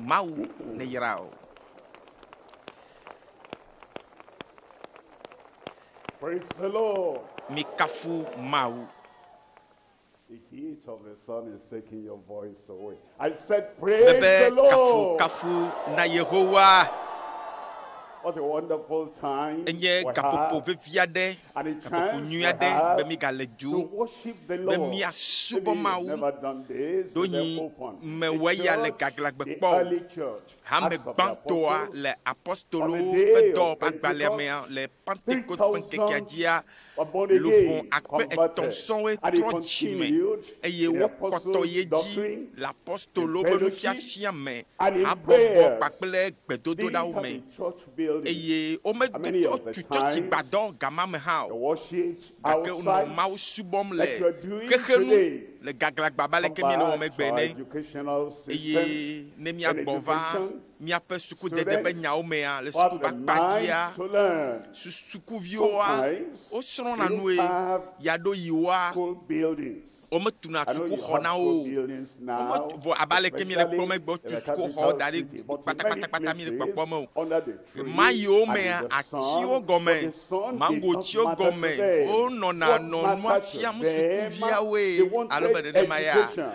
Mawu neyra wò. Praise the Lord. Mikafu Mawu. The heat of the sun is taking your voice away. I said, Praise Bebe the kafu Lord. kafu na Yehowa. What a wonderful time Enye we gaƒoƒo have vevi aɖe, and a gaƒoƒo chance nyui we aɖe be have mígale to du worship the be Lord. míasubɔ Maybe you've Mawu. never done this. Ɖohi They open mewɔ the eya le church, gaglãgbe the kpɔ o. early church, Hame Acts of the gbãtɔa Apostles, le apostolowo On the ƒe day of dɔwɔƒe agbalẽa Pentecost, mea le Pentecost ƒe ŋkekea 3,000 dzia, were born luʋɔ again, akpe etɔ̃ converted, sɔŋwoe and they trɔ dzime continued eye in the wokpɔtɔ apostles' ye dzi doctrine, le apostolowo in ƒe fellowship, nufiafia me, and in habɔbɔ prayers. kpakple They didn't gbedodoɖawo have me. a church building. Eye And many of the wometu tsɔtsi times, gbadɔ gama me hã They o. worshipped Gake wonɔ outside. Mawu subɔm le like you are doing xexenu today. le gaglãgbe abe aleke Come míele wɔm back egbe to our ene. educational system. Eye ne míagbɔ va education, míaƒe sukudede ƒe students nyawo mea le What suku the ƒe akpa dzia, mind to learn. sukuviwoa Sometimes wosrɔ̃na you nue have yaɖo yiwoa school buildings. wometuna I know you sukuxɔ have na school wo o. buildings now, Wometu vɔ abe aleke míele especially kpɔm egbe in wotu the sukuxɔwo capital da ɖi city, but in many kpatakpatakpata míele places, kpɔkpɔm o. under the tree Ma yiwo and mea in the atiwo sun, gɔme, but the sun did not mangotiwo matter to gɔme, them. wonɔna What nɔ nua mattered to fiam them, sukuviawoe they wanted alo be nenema ya. education.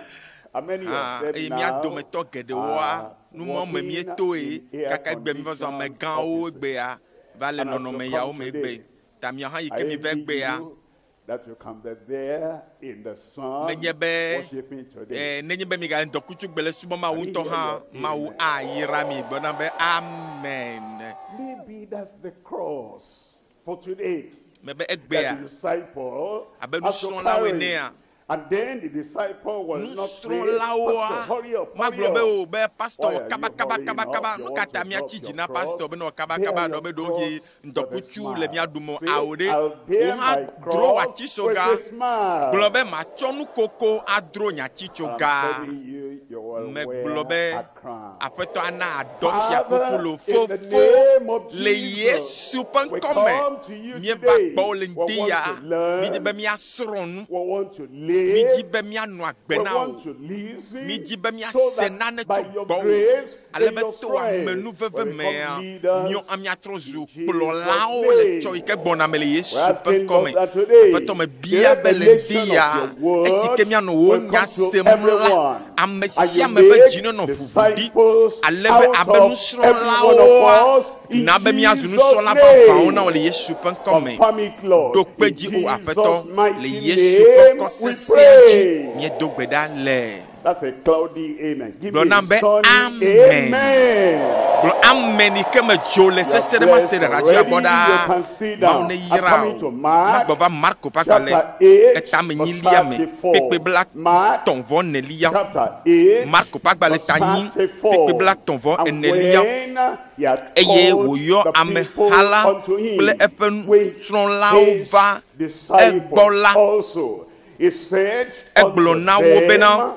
And many Hã of them eye mía now dometɔ geɖewoa are nu mawo me working míetoe in air kaka egbe míeva zu conditioned amegãwo offices. egbea va le And as you nɔnɔme come yawo me egbe. today, Ta miawo hã yi I ke míva envy egbea, you that you can be there in the sun menye be worshiping today. eh, nenye be migale ŋdɔkutsu gbe le subɔ Mawu I ŋutɔ hear hã, your Mawu amen. ayra mi gblɔna be amen. Maybe that's the cross for today. Mebe That egbea the disciple abe has to nusrɔ̃lawo carry. enea, And then the disciple will not say, nusrɔ̃lawoa Pastor, hurry up, hurry magblɔ be up. o be pastor Why are you kaba kaba hurrying kaba up? kaba You nu ka want ta to míatsi drop dzi your na cross? pastor be nɔ kaba Bear kaba your ɖɔ be ɖewohi cross with a ŋdɔkutsu le mía smile. ɖum o Say, awo ɖe I'll wò bear hã my dro wò cross with atitsoga a smile. gblɔ be matsɔ nukoko adro nye I'm atitsoga telling you, you will megblɔ wear be a crown. aƒetɔ ana aɖɔ fiakuku Father, lo in the fofo name of le Jesus, Yesu ƒe we ŋkɔme come to you míeva today. gbɔwò le We ŋdi want ya to learn. mídi be míasrɔ̃ nu We want to mídi live. be míanɔ agbe We na wò want to listen mídi be so míase that nane by tso your gbɔwò grace ale and be your to strength, amenuveve we mea become leaders míɔ míatrɔ zu in Jesus' kplɔlawo le tsɔ yi name. ke gbɔna me le Yesu We're ƒe asking ŋkɔme Lord that today aƒetɔ me the bia be le ŋdi revelation ya of your esi ke word míanɔ wò will nya come to sem la everyone. ame And sia you ame ƒe make dzi nenɔ ʋuʋu ɖi disciples ale be out abe of every one nusrɔ̃lawoa of us in na be míazu Jesus' nusrɔ̃la vavãwo na name. wò le Yesu ƒe ŋkɔme Confirm it, Lord. ɖo kpe In dzi o aƒetɔ Jesus' le mighty Yesu ƒe name ŋkɔ we sesẽa dzi pray. míedo gbe ɖa le That's a cloudy amen. Give gblɔ me nam a be sunny amen amen. gblɔ amen yi ke me dzo le You are sese ɖe ma se blessed ɖe radioa gbɔ already. You ɖaa can sit Mawu down. ne I'm yra coming o to Mark magbɔ va Marko ƒe agbalẽ chapter 8, etame verse nyilia me kpekpe 34. bla Mark tɔ̃ vɔ enelia chapter 8, Marko ƒe agbalẽ verse ta nyi kpekpe 34. bla tɔ̃ vɔ And enelia when he had eye called wòyɔ the people ameha la unto kple him eƒe with nusrɔ̃lawo his va egbɔ disciples la also, he said egblɔ unto na wo bena them,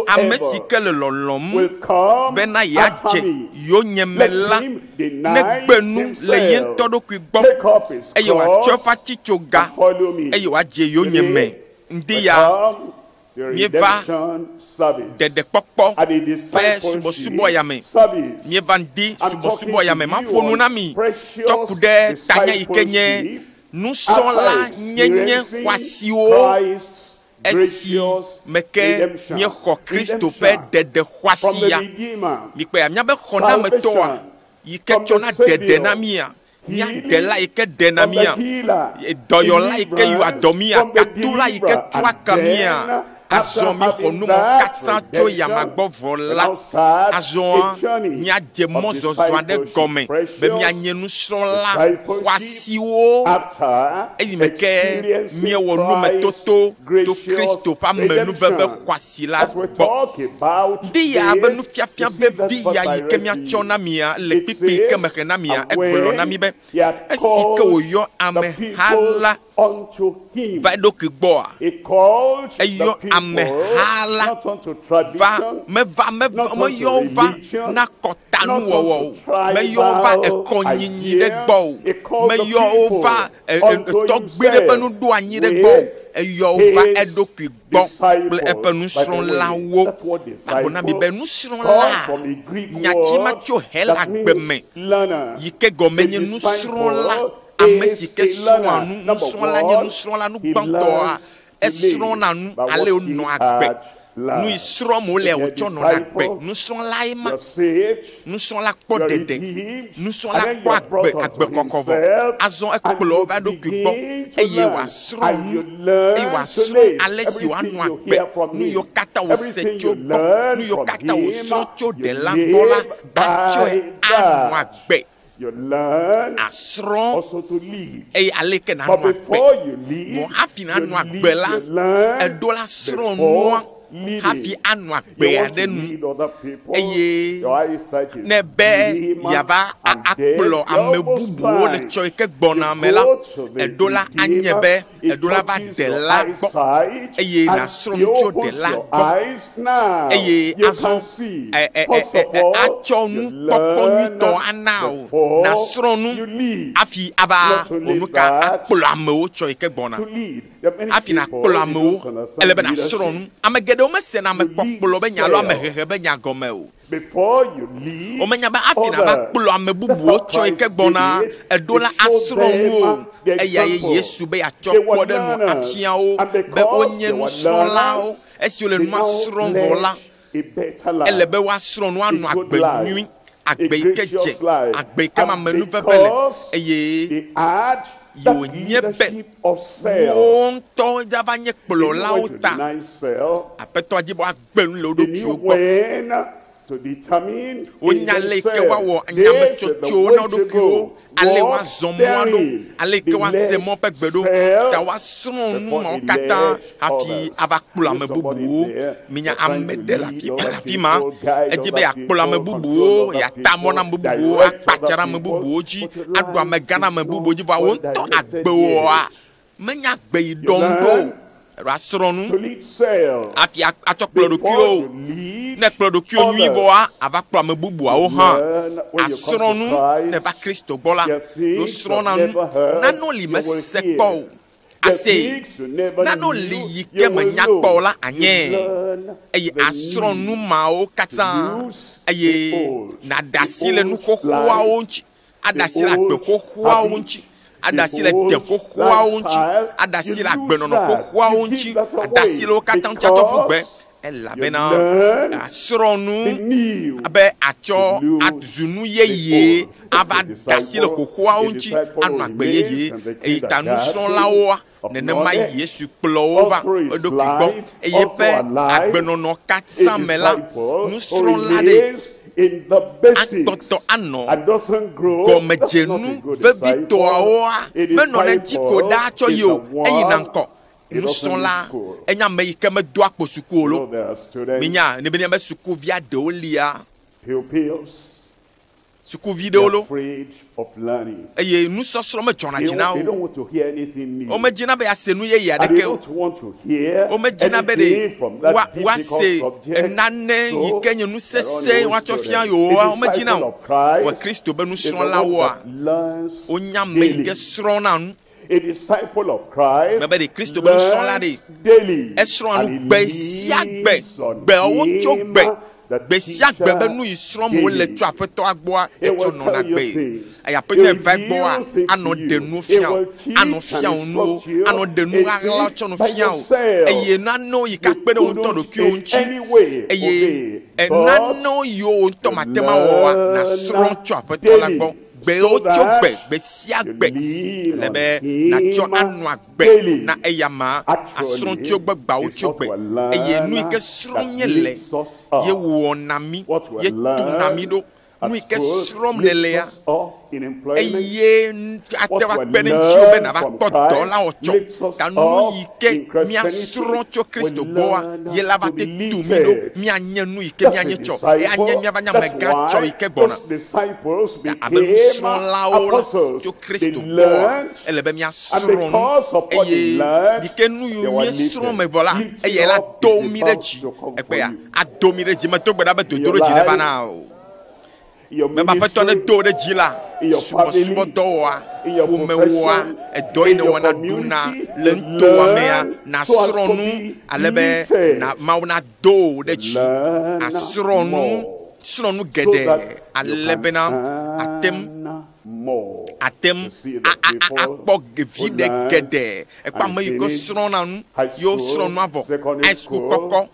ame si Whosoever ke le lɔlɔ̃m will come bena after yeadze me, yonyeme let la him deny negbe nu le ye himself, ŋutɔ ɖokui gbɔ take up his eye wòatsɔ cross eƒe atitsoga and follow me. eye wòadze yonyeme Today, ŋdi we ya come to míeva redemption service ɖeɖekpɔkpɔ and a ƒe discipleship subɔsubɔ ya me service. míeva ŋdi I'm talking subɔsubɔ ya to me you maƒo nu on na mi tsɔ precious ku ɖe tanya yi ke nye discipleship nusrɔ̃la after nyenye experiencing xɔasiwo Christ's esi gracious me ke redemption. míexɔ Kristo ƒe Redemption ɖeɖe from xɔasi the ya Redeemer, mikpɔe míabe xɔnametɔa salvation yi ke from the tsɔna ɖeɖe na Savior, mía mía healing ɖela yi ke ɖena from the mía healer, dɔyɔla yi ke yɔa deliverance dɔ mía from the katula yi ke deliverer. tua And ka mía then, after azɔ míxɔ having numɔ that katã tso yama redemption, gbɔ vɔ we la now start azɔa a journey míadze of mɔzɔzɔ aɖe discipleship. gɔme be Precious míanye nusrɔ̃la discipleship xɔasiwo after eyime ke experiencing míewɔ Christ's numetoto to gracious Kristo ƒe amenuveve redemption. xɔasi la As we gbɔ talk about ŋdi ya be this, nufiafia you see that vevi verse ya I yi ke read to míatsɔ you. na mia le It kpikpi yi ke says, mexe na mia and egblɔ na when mi be he had esi ke called wòyɔ the ameha people la unto him, va eɖokui gbɔa he called the eyɔ people ameha la not unto va tradition, meva meva not unto meyɔ wo va religion, na not kɔtanuwɔwɔ unto o meyɔ wo va tribal ekɔnyinyi ɖe idea. gbɔ o He called the meyɔ wo people va unto tɔgbi ɖe ƒe himself nuɖoanyi ɖe gbɔ o with Eyɔ wo va his eɖokui gbɔ kple disciples. eƒe By the way, nusrɔ̃lawo. that word Magblɔ na mi disciple be comes nusrɔ̃la from a Greek nyati ma word tso that Helagbe me means learner. yi ke gɔme A nye nusrɔ̃la disciple ame is si ke a srɔ̃a learner. nu Number nusrɔ̃la nye one, nusrɔ̃la nu he gbãtɔa learns to esrɔ̃na live nu by ale what he wònɔa agbe had nu yi learned. srɔ̃m wòle If you're a wòtsɔ nɔna agbe disciple, nusrɔ̃lae ma you're saved, nusrɔ̃la kpɔ you're ɖeɖe redeemed, and nusrɔ̃la then kpɔ you're agbe brought unto agbekɔkɔ vɔ himself, azɔ and ekplɔ you va eɖokui gbɔ begin to eye learn, wòasrɔ̃ and nu you eye learn to wòasrɔ̃ live. ale si Everything wòanɔ you agbe hear from nu yiwo him, katã wòse everything tso you gbɔ learn nu yiwo from katã him, wòsrɔ̃ tso you ɖela gbɔ la live atsɔe by anɔ that. agbe You learn asrɔ̃ also to lead. eye aleke But nanɔ agbe before you lead, vɔ hafi you nanɔ agbe lead, la you learn eɖo la srɔ̃ before nua hafi leading. anɔ You agbe want aɖe to nu lead other people, eye your eyesight is ne be dim yeava and dead, akplɔ you're ame almost bubuwo le blind. tsɔ yi ke You gbɔna me la go to the eɖo la anye Redeemer, be he eɖo la va touches your ɖela gbɔ eyesight eye and nàsrɔ̃ he nu tso opens ɖela your gbɔ eyes now. eye You azɔ can see. ɛ ɛ ɛ First ɛ of ɛ all, atsɔ you nukpɔkpɔ learn nyuitɔ ana wò before nàsrɔ̃ nu you lead. hafi ava Not wò only nu ka that, akplɔ amewo tsɔ yi ke gbɔna to lead. There are many hafi people, nàkplɔ they amewo don't understand ele be nàsrɔ̃ leadership. nu ame geɖewo mesena You lead amekpɔkplɔ be nya alo self amehehe be nya gɔme o before you lead womenya be hafi nàva others. kplɔ ame That's bubuwo how tsɔ yi ke Christ did gbɔna it. eɖo He la showed asrɔ̃ nu them o the eya ye example. Yesu be yeatsɔ They were kpɔ ɖe nu learners, afia wo and be because wonye they were nusrɔ̃lawo learners, esi wole they nua now srɔ̃m vɔ led la a better ele life, be woasrɔ̃ nu a anɔ good agbe life, nyui a agbe yi ke dze gracious life. agbe yi ke me And amenuveve le because eye they had that wònye be leadership of self, wo ŋutɔ va nye they knew when kplɔlawo to ta deny self, aƒetɔa dzi be woagbe nu le wo they knew ɖokuiwo gbɔ when to determine in wonya ale yi ke themselves. woawɔ This is the nyametsotsowo way na wo to ɖokuiwo go. ale Walk woazɔ mɔa ɖo therein. ale yi They ke woase led mɔ ƒe gbe ɖo self ta woasrɔ̃ nu before mawo they katã led hafi others. ava kplɔ Is ame somebody bubuwo there? minya You're trying ame to ɖe le lead afi other le afi ma people, guide edzi be other yeakplɔ ame people, control bubuwo other yeata mɔ na ame people, bubuwo direct akpatsa other ɖe ame people, bubuwo dzi but your aɖu life amegã na is ame bubuwo not dzi vɔa wo well ŋutɔ directed agbewòa yet. menya agbe yi You ɖɔm ɖo o learn eɖo asrɔ̃ nu to lead self hafi atsɔ kplɔ before ɖokuiwo you lead ne kplɔ ɖokuiwo nyui vɔa others. ava kplɔ ame bubuawo You hã learn when you come asrɔ̃ to nu ne Christ, va Kristo gbɔ la there are things you've wosrɔ̃na nu never heard, nanewo li you will mese hear. kpɔ o There are ase things you never nanewo li knew, yi ke you will menya kpɔ o know. la You anyɛ learn eye the asrɔ̃ nu need mawo to katã use the eye old, nàɖe the asi le nu old xoxoawo life, ŋuti aɖe the asi le agbe old xoxoawo habit, ŋuti aɖe the asi le de old xoxoawo ŋuti lifestyle. aɖe You asi le lose agbenɔnɔ that. xoxoawo You ŋuti give that aɖe asi away le wo katã ŋuti atsɔ ƒu gbe because you elabena learn asrɔ̃ nu the new abe atsɔ to lose azu nu the yeye old. That's ava a da asi le disciple. xoxoawo A ŋuti disciple anɔ agbe remains yeye in the eye ta kindergarten nusrɔ̃lawoa of nenema knowledge Yesu kplɔ wo all va through his eɖokui gbɔ life, eye all ƒe through our life. agbenɔnɔ A katã me la disciple who nusrɔ̃la ɖe remains in the basics akpɔtɔ anɔ and doesn't grow, that's not a gɔmedzenu good disciple. vevitɔawoa A menɔ ne dzi ko disciple ɖaa tsɔ is yi the o eyina one ŋkɔ he doesn't nusrɔ̃la need school. enye ame yi ke medoa kpo suku o You lo know, there are students, minya ne be be sukuvi aɖewo lia pupils, sukuvi they're ɖewo lo afraid of learning. eye nusɔsrɔ̃ medzɔna They dzi na don't, they wo don't want to hear anything new. womedzina be yease nu yeye And they aɖeke o don't want to hear womedzina be anything ɖe from that difficult woase subject. nane yi So ke nye they're nusese only woatsɔ fia students. yewoa A womedzina disciple o of Christ wɔ Kristo be is the one nusrɔ̃lawoa that learns wonya ame yi ke daily. srɔ̃na nu A disciple of Christ Mebe ɖe Kristo be nusrɔ̃la ɖe learns daily esrɔ̃a and nu he gbe sia gbe leans on gbewo tso him, gbe the gbe sia gbe be teacher nu yi srɔ̃m wole daily. tso aƒetɔa gbɔa He etsɔ will nɔna tell you gbe things. eye He aƒetɔ will eva gbɔa reveal things anɔ to ɖe you. nu He fia wo will teach anɔ and fia wo nuwo instruct you anɔ ɖe nu in ɣaɣlawo things tsɔ nu by fia wo yourself. eye nanewo yi ke You akpe ɖe wo ŋutɔ couldn't ɖokuiwo in ŋuti any way eye obey, e, but nanewo yiwo wo ŋutɔ you mate ma wɔa nasrɔ̃ learn tso aƒetɔ la daily gbɔ gbewo so tso gbe that gbe sia you gbe lean ele on be natsɔ him anɔ agbe daily. na eyama asrɔ̃ Actually, tso gbe gbawo it's tso what gbe we eye nu yi learn ke srɔ̃m that míele lifts us ye up. wɔna mí What we ye tuna mí learn ɖo at nu yi ke school srɔ̃m lifts nèlea us up in employment. eye ate What ŋu we akpe ɖe ŋutiwò be learn nàva from kpɔ dɔ Christ la wɔtsɔ lifts us ta nu up yi ke in Christianity. míasrɔ̃ tso We Kristo gbɔa learn ye la va to be te tu mí ɖo lifted. míanye nu yi ke That's a míanye tsɔ eye anye disciple. míava nye That's amegã tsɔ why yi ke gbɔna those disciples Ta abe became nusrɔ̃lawo la apostles. tso They Kristo gbɔa learned, ele be and míasrɔ̃ nu because of what they eye learned, yi ke nu they yiwo were míesrɔ̃ me lifted. vɔ la Lifting eye la up do is mí ɖe about dzi to come for egbea you. ado mí ɖe dzi medo gbe ɖa be In your dodoɖo dzi neva life, na o your mebe aƒetɔ ne ministry, do ɖe dzi la In your family, Subɔsubɔdɔwɔa, in your ƒomewɔa, profession, edɔ yi in ne your wɔna ɖuna community, le you nutoa mea, learn nasrɔ̃ so as to nu be ale be lifted. na Mawu nado wò ɖe dzi. Learn Asrɔ̃ nu, more srɔ̃ nu so geɖe that you ale can bena atem earn more. atem You see the people akpɔ who vi ɖe learn geɖe. Ekpɔ and ame yi ke finish srɔ̃na nu, high yewo school, srɔ̃ nu avɔ, secondary high school school. kɔkɔ,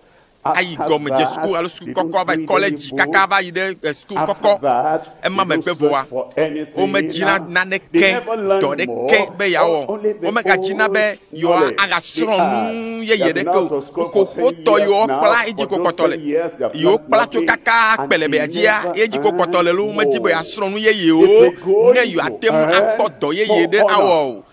ayi After gɔmedze that, suku alo suku they kɔkɔ don't ava yi read any kɔlɛdzi kaka book. va yi ɖe suku After kɔkɔ. that, Ema they don't megbe vɔa, search for anything. womedzina They naneke, never dɔ learn ɖeke more, be yeawɔ. only the Womegadzina be old yewoa knowledge they agasrɔ̃ had. nu They yeye have been ɖeke o. out of school for 10 Nuxoxotɔ years yiwo now. kpla edzi For ko those kpɔtɔ le. 10 years, they have Yiwo learned kpla tso nothing kaka and kpelebe they dzia, never ye dzi ko kpɔtɔ le earn lo womedi be more. yeasrɔ̃ nu If yeyewo they go ne into yewoate ŋu akpɔ earn dɔ yeye for ɖe awɔ honor, o.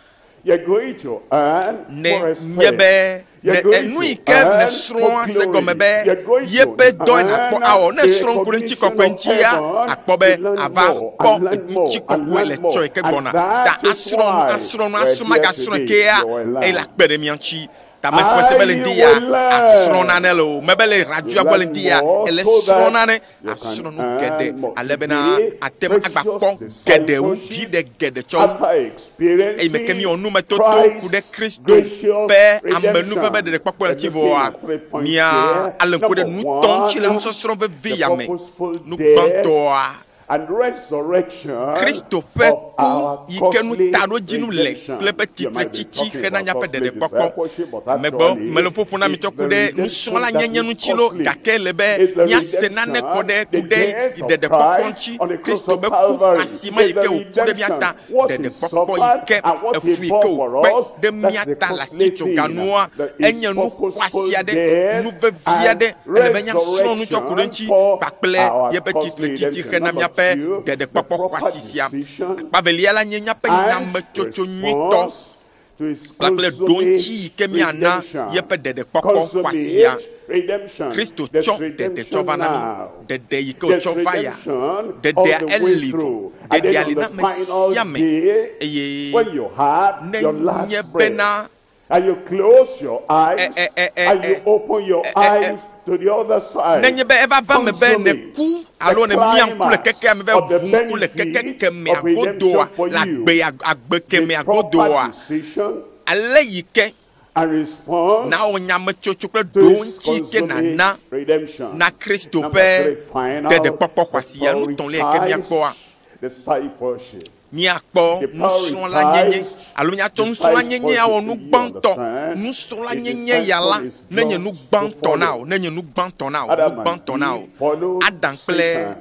you're going to earn Ne for nye respect. be You're ne going enu yi to ke ne earn for srɔ̃a se gɔme glory. be You're going to yeƒe dɔe nakpɔ earn awɔ. Ne the srɔ̃ ŋku ɖe recognition ŋutikɔkɔe of ŋuti ya, heaven. akpɔ be You learn ava more kpɔ and learn more and ŋutikɔkɔe le learn tsɔ more. yi ke And gbɔna. Ta that is asrɔ̃ nu, why asrɔ̃ nu, we're asrɔ̃ here magasrɔ̃ today. kea You will eye le learn. akpe ɖe mía ŋuti. Ta mexɔe se be le I ŋdi ya will asrɔ̃ learn. nane le o. Mebe le You radioa gbɔ le learn ŋdi ya more ele so srɔ̃ that nane, you can asrɔ̃ nu geɖe earn more. ale bena Today, ate ŋu agbakpɔ precious geɖe wu, vi discipleship ɖe geɖe tsɔ wu. after Eyi me ke experiencing míewɔ numetoto ku ɖe Christ's Kristo gracious ƒe amenuveve redemption. ɖeɖekpɔkpɔ We're ŋuti looking vɔa, at three points mía here. ale ŋku ɖe Number nutɔ ŋuti le one, nusɔsrɔ̃ vevi the ya me. purposeful Nu death gbãtɔa, and resurrection Kristo ƒe of ku our yi ke nu costly taɖodzinu le redemption. kple eƒe You might be tsitretsitsi talking hena about míaƒe costly ɖeɖekpɔkpɔ. discipleship, but Megbɔ actually, mele ƒoƒo na mi it's tsɔ ku the ɖe redemption nusrɔ̃la that nyenye is ŋuti lo costly. gake le be It's the míase nane kɔ redemption, ɖe the ku ɖe death of ɖeɖekpɔkpɔ Christ ŋuti. on the cross Kristo of be ku Calvary. asi ma yi It's the ke wòku ɖe mía redemption. ta, What he ɖeɖekpɔkpɔ yi suffered ke and what he efu yi bore ke for wòkpe us, ɖe that's mía the ta le costly thing. atitsoganua That is enye nu xɔasi purposeful aɖe, death nu vevi and aɖe. Ele be míasrɔ̃ nu tsɔ ku ɖe resurrection eŋuti for kpakple our yeƒe costly tsitretsitsi redemption. hena Number míaƒe two, the ɖeɖekpɔkpɔ proper xɔasi sia. decision Akpa velia la nye míaƒe and nyametsotso nyuitɔ response to his kpakple ɖoŋtsi yi ke míana redemption. yeƒe ɖeɖekpɔkpɔ xɔasi ya. Consummate redemption. Kristo There's tsɔ ɖeɖe tsɔ redemption va na mí. now. Ɖeɖe yi ke There's wòtsɔ va ya. redemption all Ɖeɖea the way eli vɔ. through. And Ɖeɖea then li on na the ame final sia ame. day, Eye when you have ne your last nye breath, bena and you close your eyes, and you open your eyes to the other side, nenye be eva va me be ne consummate ku alo the ne mia ŋku le climax kekea me be of the ʋu ŋku le keke benefit kemea of godoa redemption for le you. agbe agbe kemea The proper godoa decision ale yi ke and response nawɔ nyametsotso kple to his ɖoŋtsi yi ke consummate nana redemption. na Kristo Number ƒe three, final, ɖeɖekpɔkpɔ the xɔasi ya. Nu tɔ̃lia yi ke míakpɔa, prioritized discipleship. míakpɔ The nusrɔ̃la nyenye prioritized alo míatsɔ nusrɔ̃la nyenye awɔ nu discipleship. You gbãtɔ. understand? Nusrɔ̃la A nyenye ya la disciple is nenye nu just to gbãtɔ na follow. o, nenye nu gbãtɔ na o, nu Adam and gbãtɔ na o. Eve followed Adam kple Satan.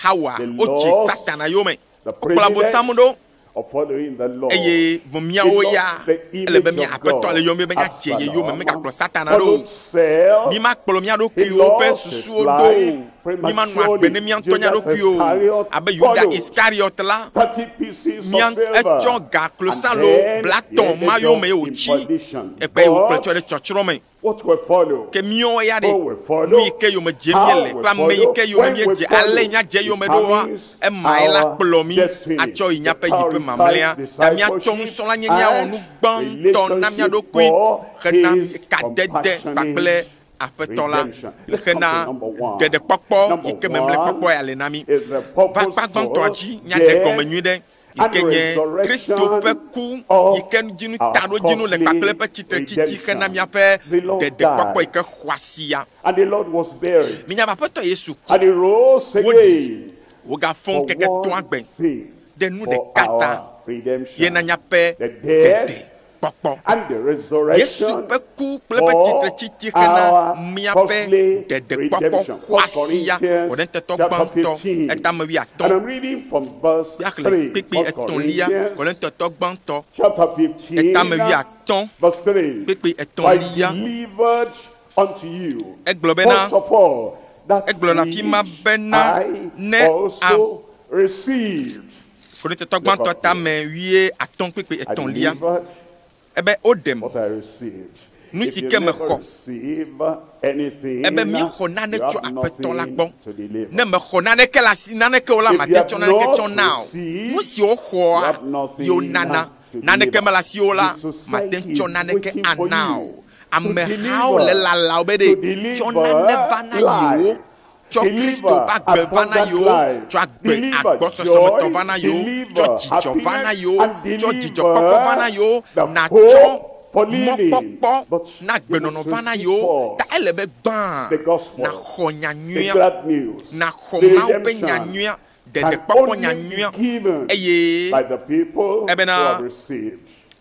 Hawa They wotsi lost Satana yome. the Wokplɔ Abosam privilege ɖo of following the Lord. eye vɔ They míawo ya lost the ele be image mía of aƒetɔ God. le yɔm be míadze ye yome, Absalom mígakplɔ Satana ɖo o. followed self. Mi makplɔ mía He ɖokuiwo ƒe lost his susuwo ɖo o. life Mi manɔ agbe ne prematurely. mía ŋutɔ mía Judas ɖokuiwo o. Iscariot Abe Yuda followed Iskariot la, 30 pieces mía of silver. etsɔ ga And klosalo then he blatɔ̃ ended ma up yome in wòtsi perdition. ekpe yi wòkplɔe But tsɔ ɖe tsɔtsrɔ̃ me. what will follow? Ke míawo ya ɖe Who will follow? nu yi ke yome dzem How míele will kple ame yi follow? ke yome When will míedze ale follow? míadze yome ɖoa, Determines emae la our kplɔ mí destiny. atsɔ yi The míaƒe yiƒe mamlɛa. prioritized Ta míatsɔ discipleship nusrɔ̃la nyenye awɔ and nu gbãtɔ na mía relationship ɖokui for hena his kadede kpakple compassionate aƒetɔ la redemption. Let's come hena to number one. ɖeɖekpɔkpɔ Number yi ke memlɛ one kpɔkpɔ ya le na mí. is the Va kpa gbãtɔa purposeful dzi míaɖe gɔme death nyui ɖe yi and ke nye Kristo ƒe resurrection ku yi of ke dzinu our taɖodzinu le kpakple costly eƒe tsitretsitsi hena redemption. míaƒe The Lord ɖeɖekpɔkpɔ yi died, ke xɔasi ya. and the Lord was buried, Minya be aƒetɔ Yesu ku and he rose woɖi again wògafɔ for ŋkeke one tɔ̃a gbe thing, ɖe nu for ɖeka ta our ye na redemption. míaƒe The death ɖeɖekpɔkpɔ. and the Yesu resurrection ƒe ku kple eƒe for tsitretsitsi hena our míaƒe costly ɖeɖekpɔkpɔ redemption. First xɔasi ya. Corinthians Korintotɔ chapter gbãtɔ 15. etame And wuiatɔ̃. I'm reading from verse Míaxlẽ 3. kpekpe First etɔ̃lia. Corinthians Korintotɔ gbãtɔ chapter 15, etame wuiatɔ̃ verse 3. kpekpe For I etɔ̃lia. delivered unto you, Egblɔ bena first of all, that egblɔ le afi ma which bena I ne a also received. Korintotɔ Look gbãtɔ up here. tame wuiatɔ̃ kpekpe I etɔ̃lia. delivered Ebe woɖem what I received. nu If si you ke never mexɔ. receive anything, Ebe míexɔ nane you tso have aƒetɔ la nothing gbɔ. to deliver. Ne mexɔ naneke le asi naneke o la, If mate you have tsɔ naneke not tsɔ na o. received, Nu si woxɔa you have nothing yewo nana. to Naneke deliver. mele asi o la, The mate society tsɔ is naneke waiting for ana you o. to Amehawo le deliver, lalawo be to ɖe tsɔ nane deliver va na yewo. life. Tsɔ Kristo Deliver ƒe agbe va na abundant yewo, life. tsɔ agbe Deliver agbɔsɔsɔmetɔ joy. va na yewo, tsɔ Deliver dzidzɔ va na happiness. yewo, And tsɔ dzidzɔkpɔkpɔ va na deliver yewo, the natsɔ hope for living. mɔkpɔkpɔ But na you agbenɔnɔ must va na receive yewo. Ta first ele be gbã the gospel, naxɔ the nyanyuia, glad news, naxɔ the Mawu ƒe redemption nyanyuia, can ɖeɖekpɔkpɔ only be nyanyuia given eye by the people who ebena have received.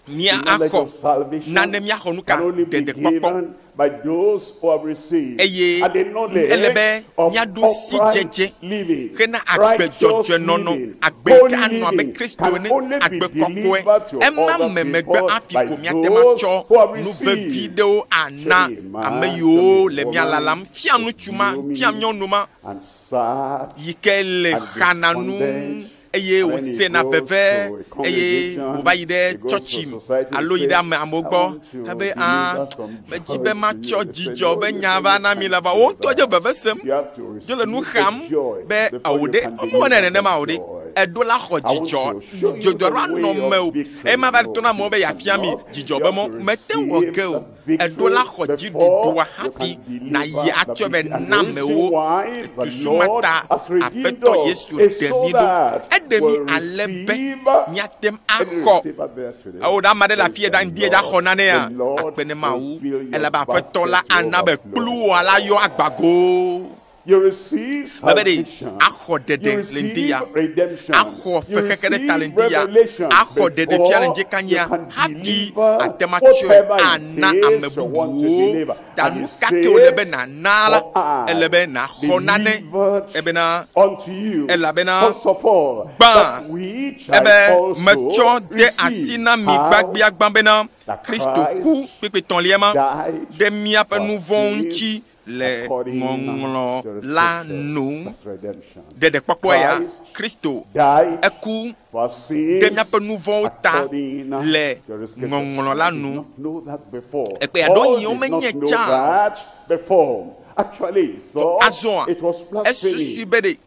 mía The knowledge axɔ of salvation nane míaxɔ nu ka can only be ɖeɖekpɔkpɔ given by those who have received. eye And the ele be knowledge of míaɖo upright sidzedze living, hena agbe righteous dzɔdzɔenɔnɔ living, agbe yi holy ke anɔ abe living Kristo can ene only be agbe kɔkɔe delivered to ema other me megbe people hafi by ko míate ŋu those atsɔ who have nu vevi received. ɖewo ana Show me ame man, show yiwo me le mía woman, lalam fia ŋutsu ma fia gloomy nyɔnu ma and sad yi ke le and xana nu despondent. eye And then he wòsena goes veve to a eye wòva yi congregation, ɖe he goes to tsɔtsi society and alo yi ɖe says, ame amewo I gbɔ want to ebe a deliver some medzi joy be to matsɔ you. They say, dzidzɔ No, be you nya say va you na mi can't la va do wo ŋutɔ dze that. veve sem You have to dzo le nu receive the xam joy be before ewo you ɖe can womewɔnɛ deliver nenema the o ɖe joy. eɖo la xɔ I want dzidzɔ to show you dzidzɔ the ɖo anɔ way me o of victory. eye ma va No, to na amewo be you yeafia mi cannot. dzidzɔ You be have mɔ to mete wɔ receive ge o the eɖo la victory xɔ before dziɖuɖua you hafi can nayi deliver the atsɔ be victory. And na the reason amewo why the susu ma Lord ta has redeemed aƒetɔ us Yesu is ɖe so mí ɖo that eɖe mí we'll ale be receive míate ŋu and axɔ receive that there today. ewo ɖe ame aɖe le Praise afi ya da the ŋdi dza xɔ Lord. nanea The Lord akpe ne will Mawu fill your elabe aƒetɔ la basket to ana be overflow. kpluwòa la yɔ agbago You receive mebe ɖe salvation. axɔ You ɖeɖe le ŋdi ya receive redemption. axɔ You fekeke ɖe ta le receive ŋdi ya revelation axɔ ɖeɖefia le before ŋdi you kanyia can hafi deliver ate ŋu atsɔe whatever it ana ame is you want to bubuwo deliver. ta And nu it ka ke wòle be says, nàna la For I ele be nàxɔ nane delivered ebena unto you, elabena first of all, gbã that which I ebe also metsɔ de asi received, na mi how gbagbiagbã bena that Kristo ku Christ kpekpetɔ̃lia ma died ɖe míaƒe for nu vɔ̃wo sins ŋuti le according ŋɔŋlɔ to the la scripture. nu. That's redemption. Ɖeɖekpɔkpɔ ya Christ Kristo died eku for ɖe sins míaƒe nu vɔ̃wo ta according le to the scripture. ŋɔŋlɔ la Some did nu. not know that before. Ekpe aɖewo All yi did womenye not know tsã. that before. Actually, so Azɔa it was esusui blasphemy be ɖe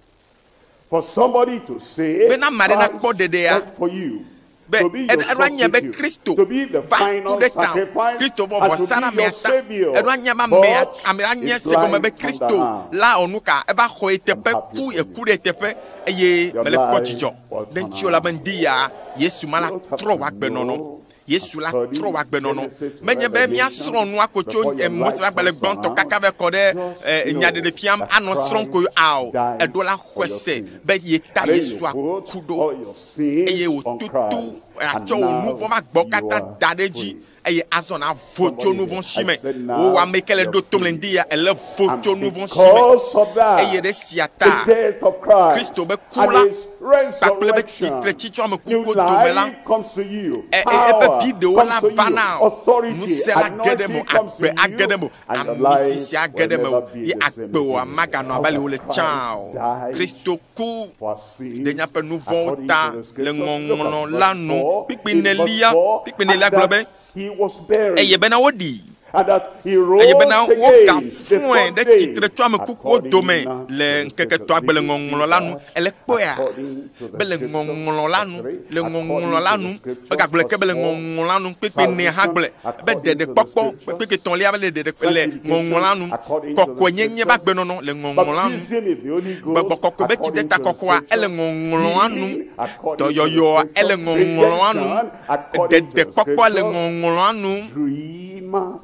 for somebody to say bena ame aɖe nakpɔ Christ ɖeɖea died for you. be To be your eɖo anye be substitute, Kristo to be the va ku final ɖe ta sacrifice, Kristo vɔ and to vɔsa na be your amea ta savior. eɖo anye be amea But ame la nye his se gɔme be life turned Kristo around. la wɔ nu ka eva xɔ ye I'm teƒe happy ku for eku you. ɖe teƒe eye Your mele kpɔ life dzidzɔ will ɖe turn ŋuti la be around. ŋdi ya Yesu ma la You don't have trɔ to wò agbenɔnɔ know Yesu and la study trɔ wò agbenɔnɔ Genesis to menye be Revelation míasrɔ̃ nua ko tso before your Mose life ƒe agbalẽ comes gbãtɔ around. kaka vɛ kɔ ɖe Just nya know ɖeɖefia that anɔ srɔ̃m ko Christ ao died eɖo la for xɔe your se sins. be ye ta And then you Yesua put ku ɖo all your sins eye on wòtutu Christ, and atsɔ wò nu now vɔ̃ va gbɔ you katã are da ɖe edzi free. eye azɔ na vo tso Somebody nu here, vɔ̃ si I me said wo now ame ke le you're ɖo tom le free. ŋdi ya ele vo And tso nu vɔ̃ si me because of eye that, ɖe sia the ta death of Christ Kristo be ku and la his kpakple be resurrection, tsitretsitso ame new kukuwo dome la life comes to you, eƒe power viɖewo comes la to va you, na o authority, ŋusẽ la ge ɖe me anointing comes agbe to age ɖe you, me and your ami life sisi age will ɖe me never be ye the same agbewòa again. maganɔ How abe ale wòle that tsã Christ o died Kristo ku for ɖe sins míaƒe nu vɔ̃wo according ta to the le scriptures. Look ŋɔŋlɔ at la verse nu 4. kpikpi In verse nelia 4, kpikpi and nelia gblɔ be that he was buried, eye bena woɖii and that he eye rose bena again the wogafɔe third ɖe day, tsitre tso ame kukuwo dome according to le the ŋkeke scriptures. tɔa gbe Did le you see ŋɔŋlɔ la nu that? ele kpɔea According to be the le scriptures, ŋɔŋlɔ la verse nu 3, le ŋɔŋlɔ according la to nu the scriptures, egagblɔ ke be verse le 4, ŋɔŋlɔ la nu kpekpe nea hã salvation gblɔe be according to the ɖeɖekpɔkpɔ scriptures, kpekpe tɔ̃lia be le ɖeɖe le ŋɔŋlɔ la nu sanctification according to the kɔkɔenyenye be scriptures, agbenɔnɔ le ŋɔŋlɔ la nu baptism in the Holy gbɔgbɔ Ghost kɔkɔe be according to the tsidetakɔkɔa ele scriptures, ŋɔŋlɔa nu healing according to the dɔyɔyɔa ele scriptures, ŋɔŋlɔa nu redemption according to the ɖeɖekpɔkpɔ le scriptures, ŋɔŋlɔa nu dream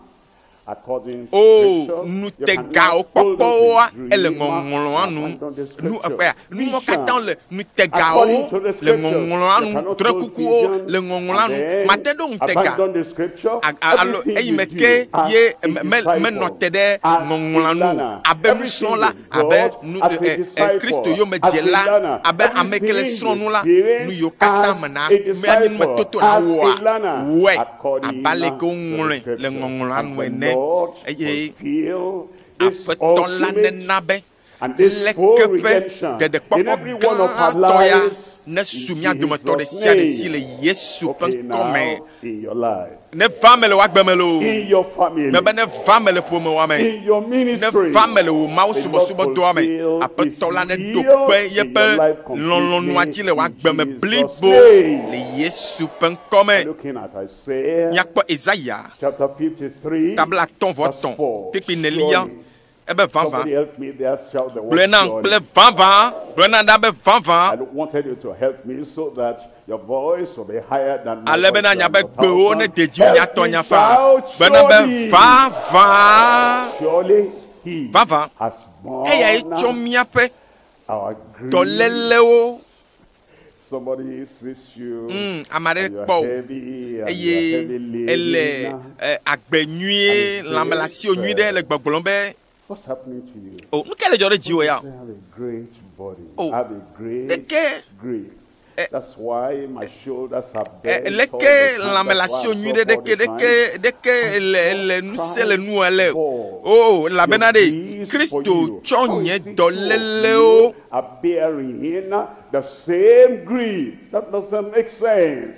according to o scriptures. You nutegawo cannot hold on to kpɔkpɔwoa ele dream ŋɔŋlɔa and nu abandon the nu scriptures. ekpea numɔ katã Vision le nutegawo according to the le scriptures. ŋɔŋlɔa You nu cannot hold drɔ̃ekukuwo vision le ŋɔŋlɔa and nu then mate ɖo ŋutega abandon the scripture. alo Everything eyi you me do ke as ye a menɔ disciple, te ɖe as a ŋɔŋlɔa nu o learner, abe everything nusrɔ̃la you abe got nu as a ɛ ɛ Kristo disciple, as a yomedzela learner, abe ame ke le everything srɔ̃ nu you la nu gain yiwo katã as me na a mía disciple, numetoto na as wɔa a learner, wɔe abe according aleke to the woŋlɔe le scriptures. ŋɔŋlɔa And nu the ene Lord eye fulfill this aƒetɔ la ultimate nena be and this leke full ƒe redemption in ɖeɖekpɔkpɔ every one of our gãtɔ ya lives nesu in mía dometɔ ɖe Jesus' sia ɖe si le name. Yesu ƒe Okay, ŋkɔ me now in your life, neva me le wò agbe me loo in your family, mebe neva me le ƒomewòa me in your ministry, neva me le wò mawu the Lord subɔsubɔdɔa me fulfill His aƒetɔ la neɖo will kpe in your yeƒe life lɔlɔ̃nua completely dzi le wò in agbe me Jesus' blibo name. le Yesu ƒe ŋkɔ me Looking at Isaiah míakpɔ Isaya chapter 53, tabla atɔ̃ vɔ verse tɔ̃ 4. kpekpe nelia Surely Ebe vavã. Somebody help me there, shout the word Gblɔe nam surely. kple vavã. Gblɔe nam ɖa be vavã. I wanted you to help me so that your voice will be higher than my Ale voice bena and nyabe your gbewo thousand. ne de dzi Help nyatɔ me nyafa. shout, Gblɔe be surely. vavã. Surely he Vavã. has borne Eyae tsɔ míaƒe our grief. dɔlélewo. Somebody sees you. Ame aɖe and you are kpɔ wò heavy and you are eye heavy ele laden. agbe nyuie, And lãme le asiwò nyui ɖe le gbɔgblɔm be What's happening to you? o nu ke le dzɔ ɖe dziwò ya? I have a great body. Oh. I have a great Leke grief. That's why my shoulders are bent all leke the time. lãme le That's why asiwò I nyui ɖe suffer all ɖeke the time. ɖeke ɖeke le le ŋusẽ le nu ale o elabena ɖe Kristo tsɔ nye dɔlélewo Are bearing the same grief. That doesn't make sense.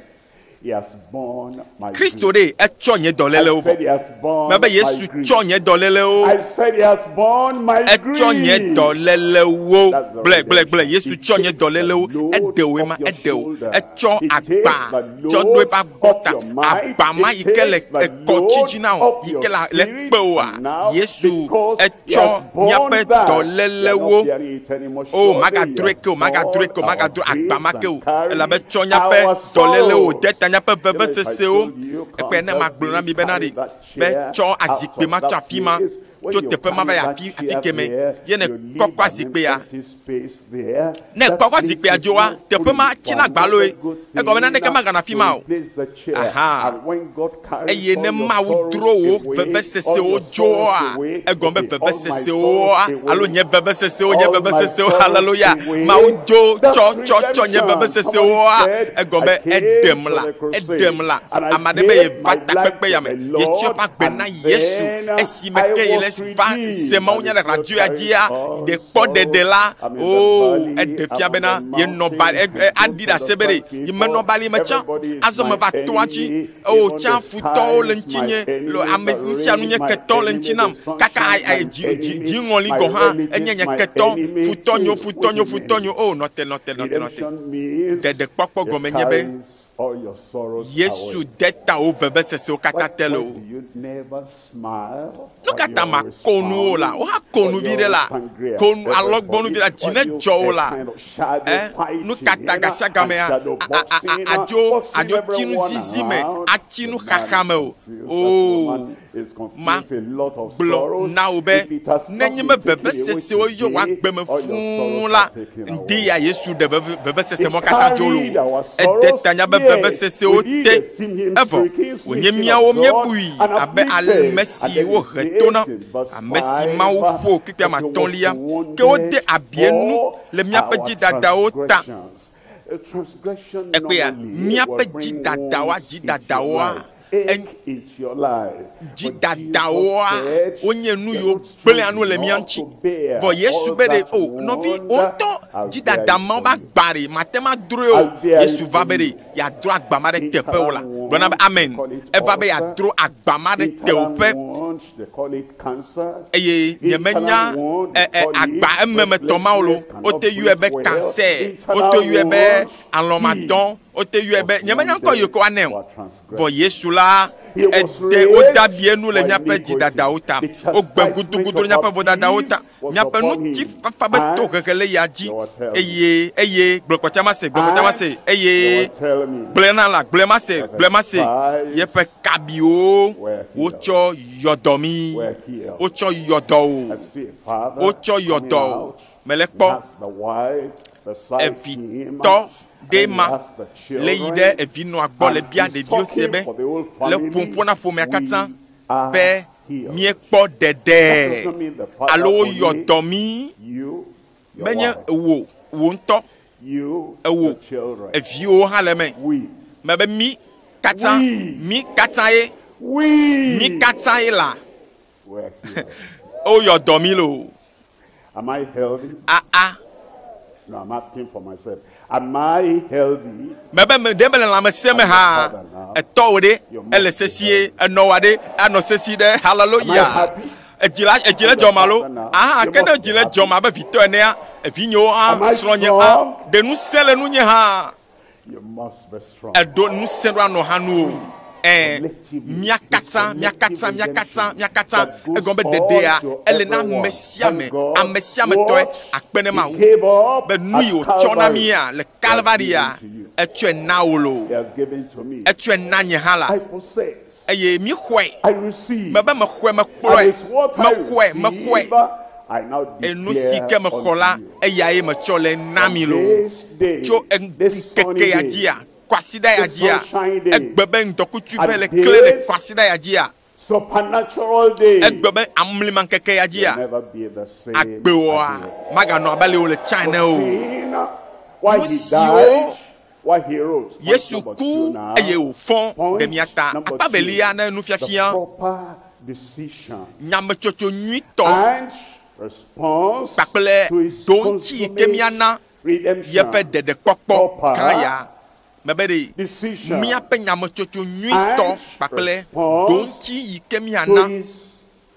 He has borne my Kristo grief. ɖe etsɔ nye I dɔlélewo vɔ. said he has borne Mebe my Yesu grief. tsɔ nye dɔlélewo. I said he has borne my Etsɔ nye grief. dɔlélewo. That's the Gblɔe gblɔe gblɔe. redemption. Yesu He tsɔ nye takes the dɔlélewo. load Eɖe wòe ma off your eɖe wò. shoulder. Etsɔ He agba takes the tsɔ ɖo load eƒe agbɔta. off your mind. Agba ma He yi ke le takes the ekɔ load tsitsi na wò off yi your ke le spirit. kpe wòa. Now, Yesu because he etsɔ has borne míaƒe that, you are not dɔlélewo. bearing it anymore. O Surely magadroe he ke o, has magadroe ke o, borne our magadroe agba ma griefs ke o. and carried Elabe tsɔ míaƒe our dɔlélewo sorrows. de ta míaƒe You know, if I vevesesewo. told you, Ekpe come ne help magblɔ na me mi bena carry ɖe that be chair tsɔ out azikpui of ma tsɔ that afi ma place. When tso you teƒe ma carry va yi that afi afi chair keme there, ye ne you leave kɔkɔ an azikpuia. empty space there. Ne That kɔkɔ place azikpuia is dzoa, not teƒe free ma for tsina gbaloe. another good Egɔme naneke thing magana afi ma to o. replace the chair. Aha. And when God carries Eye all ne your Mawu sorrows dro wò away, all vevesesewo your dzoa, sorrows away, egɔme be okay, all my vevesesewoa sorrows away, alo nye vevesesewo nye all my vevesesewo sorrows hallelujah. away. Mawu dzo That's tsɔ tsɔ tsɔ nye redemption. vevesesewoa Somebody said, egɔme I came eɖem to la the crusade eɖem la. and I Ame aɖe be gave yeva my life takpekpe to ya me the yetsɔ Lord eƒe agbe na and Yesu then esime I ke ye le was va redeemed. se Mawu And nya le it still radio ya carries dzia all ɖe kpɔ ɖeɖe la sorrows. I'm in the o valley, eɖe fia I'm on bena the yenɔ ba mountain, e I aɖi don't ɖe ase be ɖe understand yi menɔ people. bali me tsã Everybody is azɔ my meva toa dzi enemy. o Even tsã the futɔwo le sky is ŋutinye my le enemy. ame The nu sia nu rain nye is my ketɔ le enemy. ŋuti The nam kaka sunshine is ayi my dzi dzi enemy. dziŋɔli My gɔ̃ hã enye relatives nye my ketɔ enemy. futɔnyo Please, wait futɔnyo a minute. futɔnyo o nɔte nɔte nɔte nɔte Redemption means ɖeɖekpɔkpɔ he gɔme nye be carries all your sorrows Yesu away. de ta wo vevesesewo Why, katã te le why o. do you never smile? Nu Or ka you ta always mako nu o la? frown? Woha ko Or nu you vi ɖe la? always angry at Ko nu alɔgbɔnu everybody? vi la dzi Or ne you dzɔ wo a la? kind of shadow Eh? Nu ka ta fighting gasiagamea and shadow boxing, adzo boxing adzo tsi nu everyone zizi me around? atsi The nu man xaxa is me o. confused. That Oo woman is ma confused. A lot of gblɔ sorrows. na wò be If it has not nenye been be taken away vevesesewo yɔ wò today, agbe me all your fũu sorrows la are taken ŋdi away. ya Yesu ɖe veve vevesese He mɔ katã dzo carried lo. our Ede sorrows, ta nya be yet we vevesesewo did te esteem him evɔ stricken, wònye smitten míawo of God, míebui and abe afflicted. ame And si then he wohe to na says in verse ame si 5 Mawu ƒo kpikpi that ame he was atɔ̃lia ke wode wounded abi enu for le míaƒe our dzidadawo ta. transgressions. A transgression Ekpea normally míaƒe will bring dzidadawoa wounds into your dzidadawoa life, ache into your life. But Jesus dzidadawoa said, wonye nu "You're yiwo not gblẽa strong nu le mía enough ŋuti. to bear Vɔ Yesu all be ɖe that o nɔvi wound. wo ŋutɔ I'll bear dzidada it mawo for be you. agba ɖe mate ma droe o. I'll bear Yesu it va for be ɖe you. yeadro agba ma ɖe teƒewò la. Internal Gblɔ na be wound, amen. they call it Eva be ulcer. yeadro agba ma ɖe Internal teƒe wound, they call it cancer. eye nyemenya Internal wound, they ɛ ɛ call it agba ememetɔ mawo lo. breathlessness, cannot Wote yɔe be breathe well. cancer, Internal wote yɔe be wound, he alɔmadɔ, wote yɔe be was nyemenya ŋkɔ yi wounded ke woanɛ o. for Vɔ transgression. Yesu la He was ede wode raised abi enu le for míaƒe iniquity. dzidadawo ta. The Wogbe chastisement gudugudu ɖe of míaƒe our vodadawo peace ta. was Míaƒe upon him. ŋutifafa be And tohehe le ya dzi you will tell me. eye eye gblɔ kpɔtsia ma se gblɔ kpɔtsia ma se And you eye will tell me gblɔe na la gblɔe ma se that the gblɔe ma se stripes yeƒe kabiwo were healed. wotsɔ yɔdɔ mí Were healed. wotsɔ yɔdɔ I o see a father wotsɔ coming yɔdɔ o out. mele He kpɔ has the wife beside him, evitɔ ɖe and he ma has the le yi ɖe children, evinɔa gbɔ le and bia he's ɖeviwo se talking be for the whole le family. ƒoƒo na ƒomea katã We are be healed. míekpɔ That ɖeɖe does not mean the father alo only, woyɔ dɔ mí you, your menye wife, wò wò ŋutɔ you, ewò your children. eviwo hã le eme We, mebe mí katã We. mí katã ye we mí katã ye la were healed. woyɔ dɔ mí loo Am I healthy? aa No, I'm asking for myself. Am I healthy? mebe me ɖe mele lãmesẽ me hã etɔwò ɖe ele sesie enɔwòa ɖe anɔ sesi ɖe Am I hallelujah happy? edzi la edzi le dzɔm alo aha ke ne edzi le dzɔm abe vitɔ enea evinyewo hã Am I srɔ̃nye hã strong? ɖe ŋusẽ le nunye hã You must be strong. eɖo ŋusẽ ɖo anɔ hã nu o Ɛ collectively. mía It's katã mía collective katã mía katã redemption mía katã that goes egɔme be on ɖeɖea to ele na everyone. ame sia ame Thank God ame sia ame tɔe what akpe ne he Mawu gave up be nu at yi wòtsɔ na Calvary, mía le he has Kalvaria given to you. etsɔe na wo lo He has given to me. etsɔe na nye hã la I possess. eye mi xɔe I receive. mebe mexɔe And mekplɔe it's what I mexɔe mexɔe receive, I now enu si declare ke mexɔ la unto you. eya ye metsɔ le na mi lo This day, tso this sunny ŋkeke ya day, dzia kwasiɖa ya this dzia sunshine day, egbe be ŋdɔkutsu be and le kle le this kwasiɖa ya dzia supernatural day, egbe be amlima ŋkeke ya will dzia never be the same agbewɔa again. maganɔ abe ale wòle tsã ene o Seen why Nu he siwo died, why he rose. Point Yesu number ku two now. eye wòfɔ ɖe Point mía ta number akpa two, velia ne the nufiafia proper decision nyametsotso nyuitɔ and response kpakple to his ɖoŋtsi yi ke consummate míana redemption. yeƒe ɖeɖekpɔkpɔ Proper gã ya mebe ɖe decision míaƒe nyametsotso nyuitɔ and kpakple response ɖoŋtsi yi ke to míana his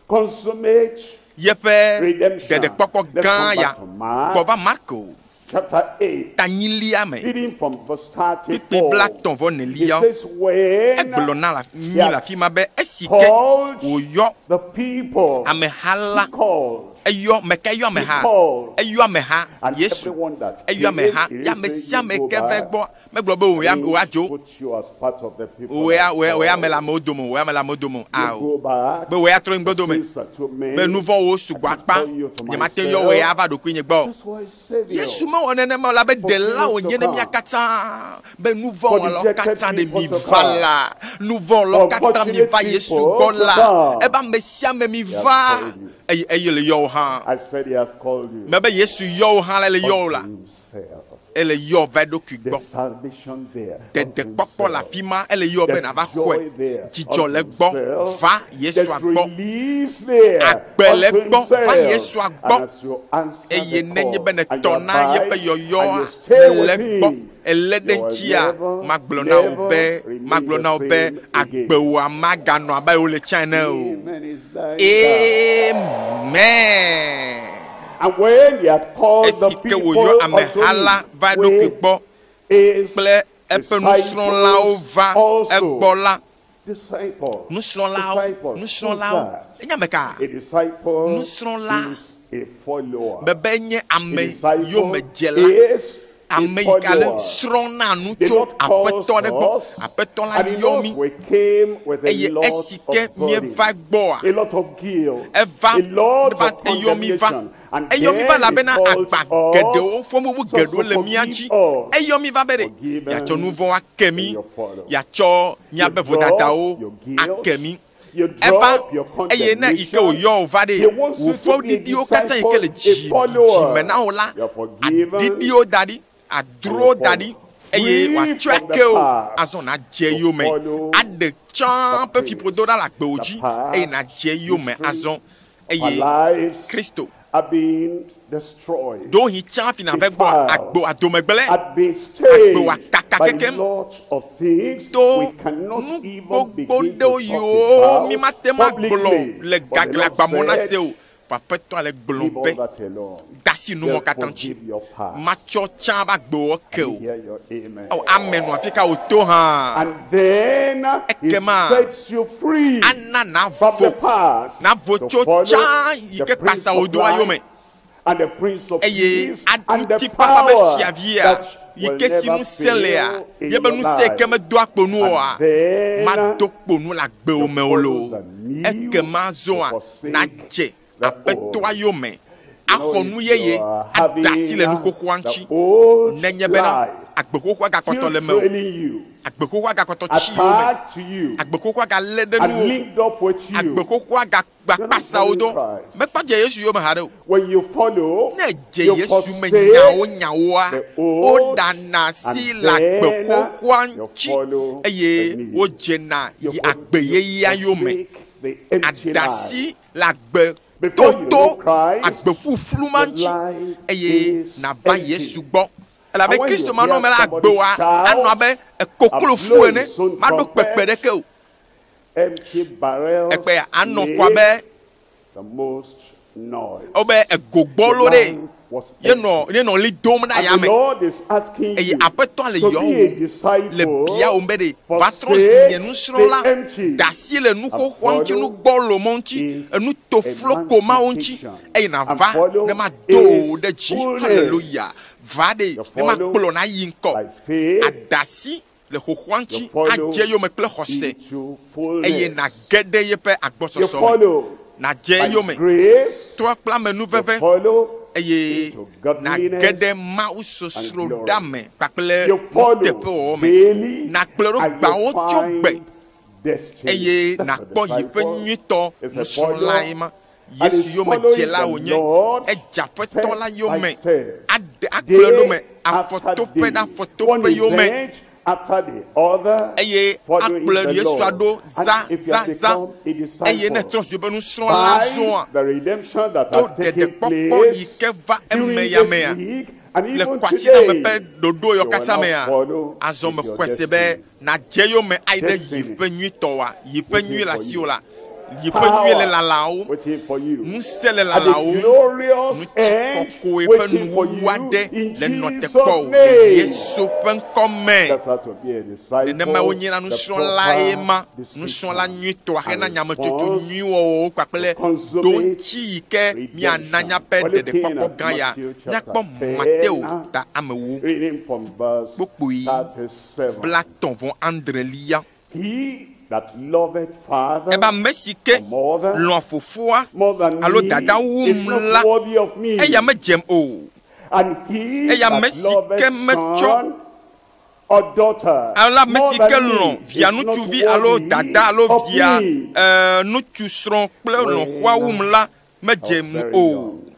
consummate yeƒe redemption. ɖeɖekpɔkpɔ Let's gã come ya back to Mark gbɔ va Marko chapter 8, tanyilia me reading from verse kpikpi 34. blatɔ̃ vɔ He nelia says, when egblɔ na la mí le afi ma be esi ke called wòyɔ the people, ameha la he called, eyɔ meka eyɔ ameha He called. eyɔ ameha and Yesu everyone that eyɔ came, ameha he ya didn't ame say, sia "You ame go ke va back." gbɔ megblɔ be wò ya He wò adzo put you as part of the people wò ya that wò ya wò ya called. me le amewo dome wò ya me le amewo dome You ao go back. be wò ya trɔ ŋgɔ dome Sins are too many. be nu vɔ̃wo sugbɔ I akpa can call you to nyemate yɔ myself. wò ya va ɖokuinye gbɔ o. That's why Savior. Yesu mewɔ nenema o la be ɖela wònye ne mía katã be nu vɔ̃ wɔlawo rejected katã ɖe mi people to va come. la nu vɔ̃ wɔlawo For katã mi va unfortunate Yesu people gbɔ to la come. ebe ame sia ame mi He has va called you. eye eye le yɔ wò hã I said he has called you. mebe Yesu yɔ wò hã la ele yɔ wò la unto himself. ele yɔ va eɖokui gbɔ There's salvation there. unto ɖeɖekpɔkpɔ le himself. afi ma ele yɔ be There's nava joy xɔe there dzidzɔ unto le gbɔ himself. va Yesua There's gbɔ release there Agbe le unto gbɔ, va himself. Yesua gbɔ. And as you answer eye the nenye call, be and you nètɔ na abide, yeƒe and you yɔyɔa stay le with gbɔ him, elé ɖe you will ŋutia never, magblɔ na wò never be remain magblɔ the na wò be same again. agbewòa maganɔ abe wòle tsã ene o Amen is thy God. amen And when he had called the esi ke people wòyɔ unto ameha la him va eɖokui with gbɔ his kple eƒe nusrɔ̃lawo disciples va also. egbɔ la Disciple. nusrɔ̃lawo Disciple. Who's nusrɔ̃lawo that? enye ame ka A disciple Nusrɔ̃la. is a follower. bebe nye A ame disciple yomedzela is a ame yi ke le follower. srɔ̃na nu The tso Lord calls aƒetɔ ɖe gbɔ us, aƒetɔ la and he yɔ knows mí we came with a eye lot esi ke of burden, míeva gbɔa a lot of guilt, eva a lot va of eyɔ mí va condemnation. And eyɔ mí va then he elabena called agba geɖewo us fɔbubu so geɖewo to le mía forgive dzi us. eyɔ mí va be ɖe Forgiven miatsɔ nu vɔ̃ ake mí and your follow. miatsɔ míaƒe You vodadawo drop your guilt, ake mí you eva drop your eye ne yi ke condemnation. wòyɔ wò va ɖe He wants wò you to be a fɔɖiɖiwo katã yi ke le disciple, dzi a follower. dzime na wò la You are forgiven aɖiɖiwo da ɖi adrowo da ɖi eye Free wòatsɔe from the ake o past azɔ nàdze to yome follow aɖe tsã the ƒe fiƒodo ɖa le agbewo The dzi past eye nàdze yome history azɔ Our eye lives Kristo are being destroyed, ɖewohĩ tsã hafi nàva gbɔ Defiled. agbo adomegblẽ had been stained Agbe wakaka by kekem. lot of things to we cannot nu even gbogbo begin to ɖewo talk yiwo mi about mate ma gblɔ publicly. le But the Lord gaglagbamɔ na said, se o aƒetɔ le gblɔ leave all be that alone. dasi numɔ They'll katã dzi forgive your past. matsɔ tsã va agbewo ke o Hear your amen. Ɔ, ame nɔ afi ka wòto hã And then he Ekema, sets you free ana from the navo past navo to tso follow tsã yi the ke Prince kpasawo of do wa yome Life and the Prince of eye Peace and the ŋutifafa be power fiavia that yi will ke si never ŋusẽ lea fail in yebe your ŋusẽ ke life. medoa kponu oa And then mado kponu le agbewo me o follow lo the new ekema zɔa to forsake nadze the aƒetɔa old. yome You know, axɔ if nu yeye you are ada asi le having nuxoxoa ŋuti the old nenye bena life agbe xoxoa gakpɔtɔ still le me o trailing you, agbe xoxoa gakpɔtɔ tsi yome attached to you, agbe xoxoa galé ɖe and nuwo linked up with you. agbe xoxoa gagbakpasawo do mekpɔ dze Yesu yome haɖe o When you follow, ne dze you Yesu me forsake nyawo nyawoa the old, woɖana asi and le agbe then xoxoa you ŋuti follow eye the new. wodzena You yi agbe you yeyea yome forsake the empty life. adasi le agbe Before you toto know Christ, agbe ƒuƒlu ma your ŋuti life eye is nava empty. Yesu gbɔ elabe And when Kristo you manɔ hear me la somebody agbewoa shout anɔ abe koklo and fu blow ene his own maɖo trumpet, kpekpe ɖeke o Empty barrels ekpe anɔ make kɔ abe the most noise. wobe egogbɔlo Your ɖe life was Yenɔ empty. yenɔ li dom na And the yame. Lord is asking Eye you aƒetɔ le to be a yɔwò le disciple, biawò be ɖe va trɔ zu forsake nye nusrɔ̃la the empty da asi le nuxoxoa ŋuti follow nugbɔlo ma ŋuti his enu tofloko mawo ŋuti emancipation eye and nava follow ne ma do wò his ɖe dzi fullness. hallelujah va ɖe You ne ma follow kplɔ na yi ŋkɔ by faith ada asi le xoxoa ŋuti You follow adze yome kple xɔse into eye fullness. nage ɖe yeƒe You agbɔsɔsɔ me follow nadze by yome grace. trɔ kple amenuveve You follow eye into nage godliness. ɖe mawu sosro and glory. ɖa me kpakple You follow nuteƒewɔwɔ me daily nakplɔe ɖo and you gbawo tso gbe find destiny. eye That's a nakpɔ yi ƒe disciple. nyuitɔ It's a nusrɔ̃la ye follower. ma And yesu is yome following dzela the wònye Lord edze aƒetɔ la step yome by step, aɖe akplɔe ɖo me day after afɔtoƒe day, ɖe one afɔtoƒe yome event after the other, eye following akplɔe the yesua Lord. ɖo And za if you za have za become a eye ne disciple trɔ zu ebe nusrɔ̃la by zɔa the redemption that to has taken ɖeɖekpɔkpɔ yi place ke va eme during yamea this week and le even kwasiɖame ƒe today, ɖoɖo yɔ you will katã not mea follow azɔ with your mexɔe se be destiny. nadze yome ayi ɖe yi Destiny. ƒe nyuitɔ wa yi ƒe Waiting nyui le for asiwò you. la yi ƒe nyui le Power lalawo waiting for you. ŋusẽ le And the lalawo glorious end ŋutikɔkɔe ƒe waiting for nuwuwu you aɖe in le nɔ te Jesus' kpɔ wò le name. yesu ƒe ŋkɔ me That's how to be a nenema disciple, wonye na the nusrɔ̃la ye ma proper nusrɔ̃la decision nyuitɔa hena and nyametsotso response nyuiwɔwɔwo kpakple to consummate ɖoŋtsi yi ke miana redemption. míaƒe We're looking ɖeɖekpɔkpɔ at gã ya Matthew chapter míakpɔ mateo 10, ta amewo reading from verse Kpukpui 37. blatɔ̃ vɔ andrelia He that loveth father ebe ame si ke or mother lɔ̃ fofoa more than alo me dada is wum not la worthy of me. eya medzem o And he Eya that ame si loveth ke metsɔ son or daughter alo ame more si ke than lɔ̃ me via is not ŋutsuvi alo worthy dada alo of via me. ŋutsu srɔ̃ kple When lɔ̃xoa wum la I was medzem very o young,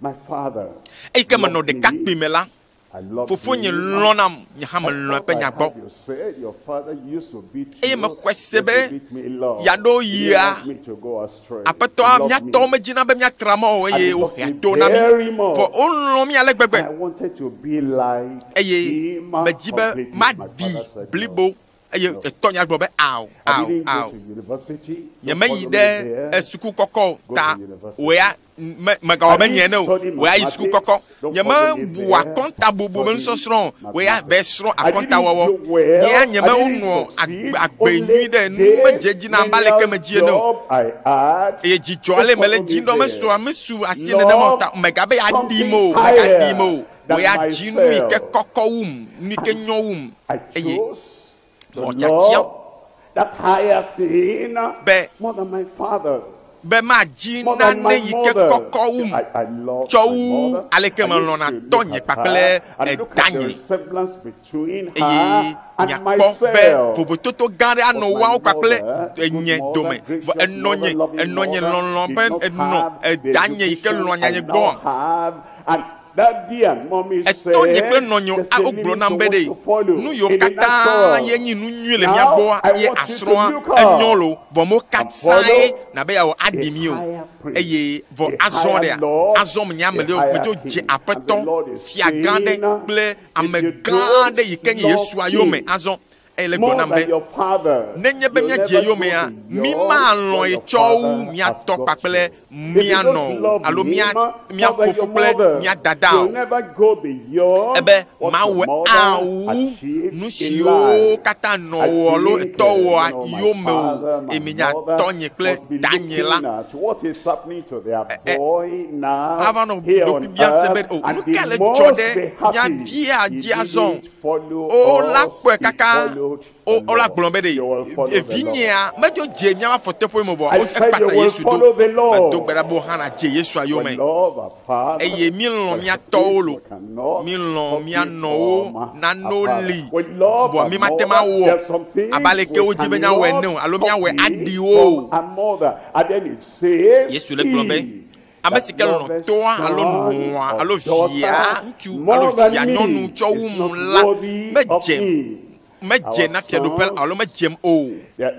my father eyi ke menɔ loved me. ɖekakpui me la I loved fofonye him. lɔ̃nam nye hã I melɔ̃ thought eƒe I nya gbɔ heard you say your father used to beat eye you, mexɔe se used to be beat me a lot. yeaɖo He didn't yia want me to go astray. He aƒetɔa loved míatɔwo me. medzina be míatra mɔ o And eye he loved wohea me to na mí very much. vɔ wolɔ̃ mí ale gbegbe And I wanted to be like eye him medzi be completely. My maɖi father said no. blibo eye etɔnya gblɔ be ao I ao didn't go ao to university. Don't nyemeyi follow me ɖe there. esuku kɔkɔ o Go ta to university. wò ya me- megawɔ I be didn't nye ene o study wò ya yi suku kɔkɔ mathematics. Don't follow me nyemebu there. akɔntabubu me Study nusɔsrɔ̃ o wò ya mathematics. vɛ srɔ̃ I didn't akɔntawɔwɔ do well. nye ya I nyemewo didn't nɔ succeed. agbe Only nyui ɖe nu this medze dzi na abe aleke menial medzi ene o job I had. eye dzidzɔ Don't ale mele follow dzi me ŋutɔ mesu there. amesu asi nenema o Love ta megabe yeaɖim o something megaɖim o higher wò than ya dzi nu yi ke myself. kɔkɔ wum nu yi ke nyɔ wum I eye chose to mɔ tiatia love that higher thing be more than my father, be madzi more than nane my yi ke mother. kɔkɔ wum I love tsɔ my wu mother. aleke I used melɔ̃na to look tɔnye at her kpakple and look at the edanye resemblance between eye her and miakpɔ be myself. vovototo gã aɖe anɔ But my woawo kpakple mother, good enye mother, dome vɔ gracious enɔnye mother, loving enɔnye mother, lɔlɔ̃ did be not enɔ have the edanye yi ke education lɔ̃ I nyanye now gbɔa have. And daddy and mommy etɔnye kple said, nɔnye there's a a wogblɔ limit nam to be what ɖe you follow nu yiwo in the katã natural. ye nyi nu nyui le mía Now gbɔa I ye want you to asrɔ̃a look enyɔ up lo vɔ mo and katãe follow nabe yeawɔ a aɖi mi o higher priest, eye vɔ a azɔ higher ɖea Lord, azɔ me nya a me ɖe higher medzo dze King. And the aƒetɔ Lord is fia gã ɖe saying, kple if ame you gã ɖe don't yi ke nye love yesua yome him azɔ eye le gblɔ more nam than be your father, nenye be you'll míadze never go yomea mí beyond malɔ̃ what ye your tsɔ wu father mía has tɔ got kpakple you. If you mía don't nɔ o love alo mía him more mía than fofo your kple mother, mía dada you'll o never go beyond ebe what your mawɔe mother awu achieved nu in siwo life. katã nɔ I wò alo think, etɔ wɔa my yome o father, my eye minya mother tɔnye kple must be danye la looking at what is happening to their ɛ boy now ava nɔ here on ɖokui biam se be earth, o and nu they ka le dzɔ must ɖe be mía happy. via He dzi azɔ didn't follow o la us, kpɔe he kaka followed o the o la Lord. gblɔ be ɖe You will follow the Lord. evinyea medzo dze míaƒe afɔteƒe me vɔ I said you ekpata will Yesu do follow the medo Lord. gbe ɖa be wo hã nadze Yesua We yome love our father, eye mílɔ̃ but mía things tɔwo we lo cannot mílɔ̃ copy mía nɔwo from our nanewo father. li We love vɔ our mí mate mother. ma wɔ There are some things abe aleke we wodzi be míawɔe ene o cannot alo míawɔe copy aɖi wo from o our mother. And then it says, Yesu le gblɔ be he ame that si ke lɔ̃ loveth tɔa alo son nɔa or alo via daughter ŋutsu alo more than via nyɔnu me tsɔ is wum not la worthy of medze me. medze Our na fiaɖuƒe la alo sons, medzem o they are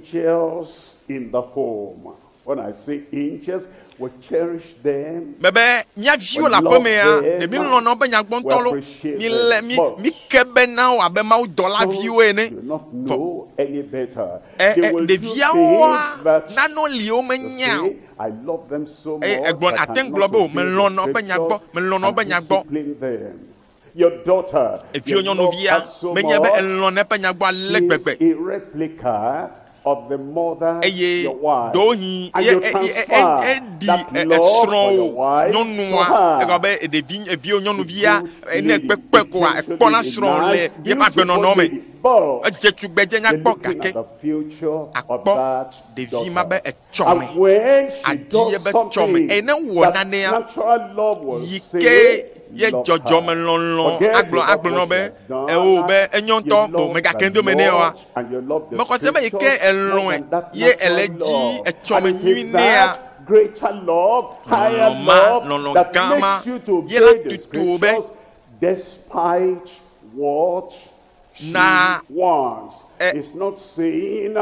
angels in the home. When I say angels, we cherish them, mebe mía viwo we le love aƒemea ɖe them, mí lɔ̃na woƒe we nyagbɔntɔ lo appreciate mí lé them. mí But mí ke be na wo abe mawudɔlaviwo those ene do not vɔ know any better. ɛ They ɛ will do ɖeviawoa things that nanewo li wo you menya o say, I love them so Eye much, egblɔ I ate ŋu gblɔ cannot be o obey melɔ̃ the nɔ ƒe nya gbɔ scriptures melɔ̃ nɔ and ƒe nya gbɔ. discipline them. Your daughter, Eviwo you love nyɔnuvia her so menye be much, elɔ̃ ne ƒe nya gbɔ ale she gbegbe. is a replica of the mother, Eye your wife. ɖewohĩ And ye you e- e- e- transfer eɖi that e- love for esrɔ̃wò your wife to nyɔnua her. egɔ be ɖevi eviwo nyɔnuvia Good ne lady, kpekpe koa a gentle ekpɔna lady, srɔ̃ le nice, yeƒe beautiful agbenɔnɔ me. lady. But Edze tugbe dze you're nyakpɔ looking gake at the future of akpɔ that ɖevi ma be daughter. etsɔme. And when she Adi does ye be tsɔme. something Eye ne wɔ that nanea, natural love will yi say, ke ye love dzɔdzɔme her. lɔlɔ Forget agblɔ about agblɔ nɔ what be she has done. ewo be enyo You ŋutɔ bo love megake the ŋdome nɛ oa. Lord and you love the Mexɔ se be yi ke scriptures more elɔ̃e than that ye ele natural dzi love. etsɔme And it nyui is nɛa, that greater love, higher lɔlɔ ma love lɔlɔ that gã ma makes you to ye la obey the tutu wo be scriptures despite what she na wants. e It's not saying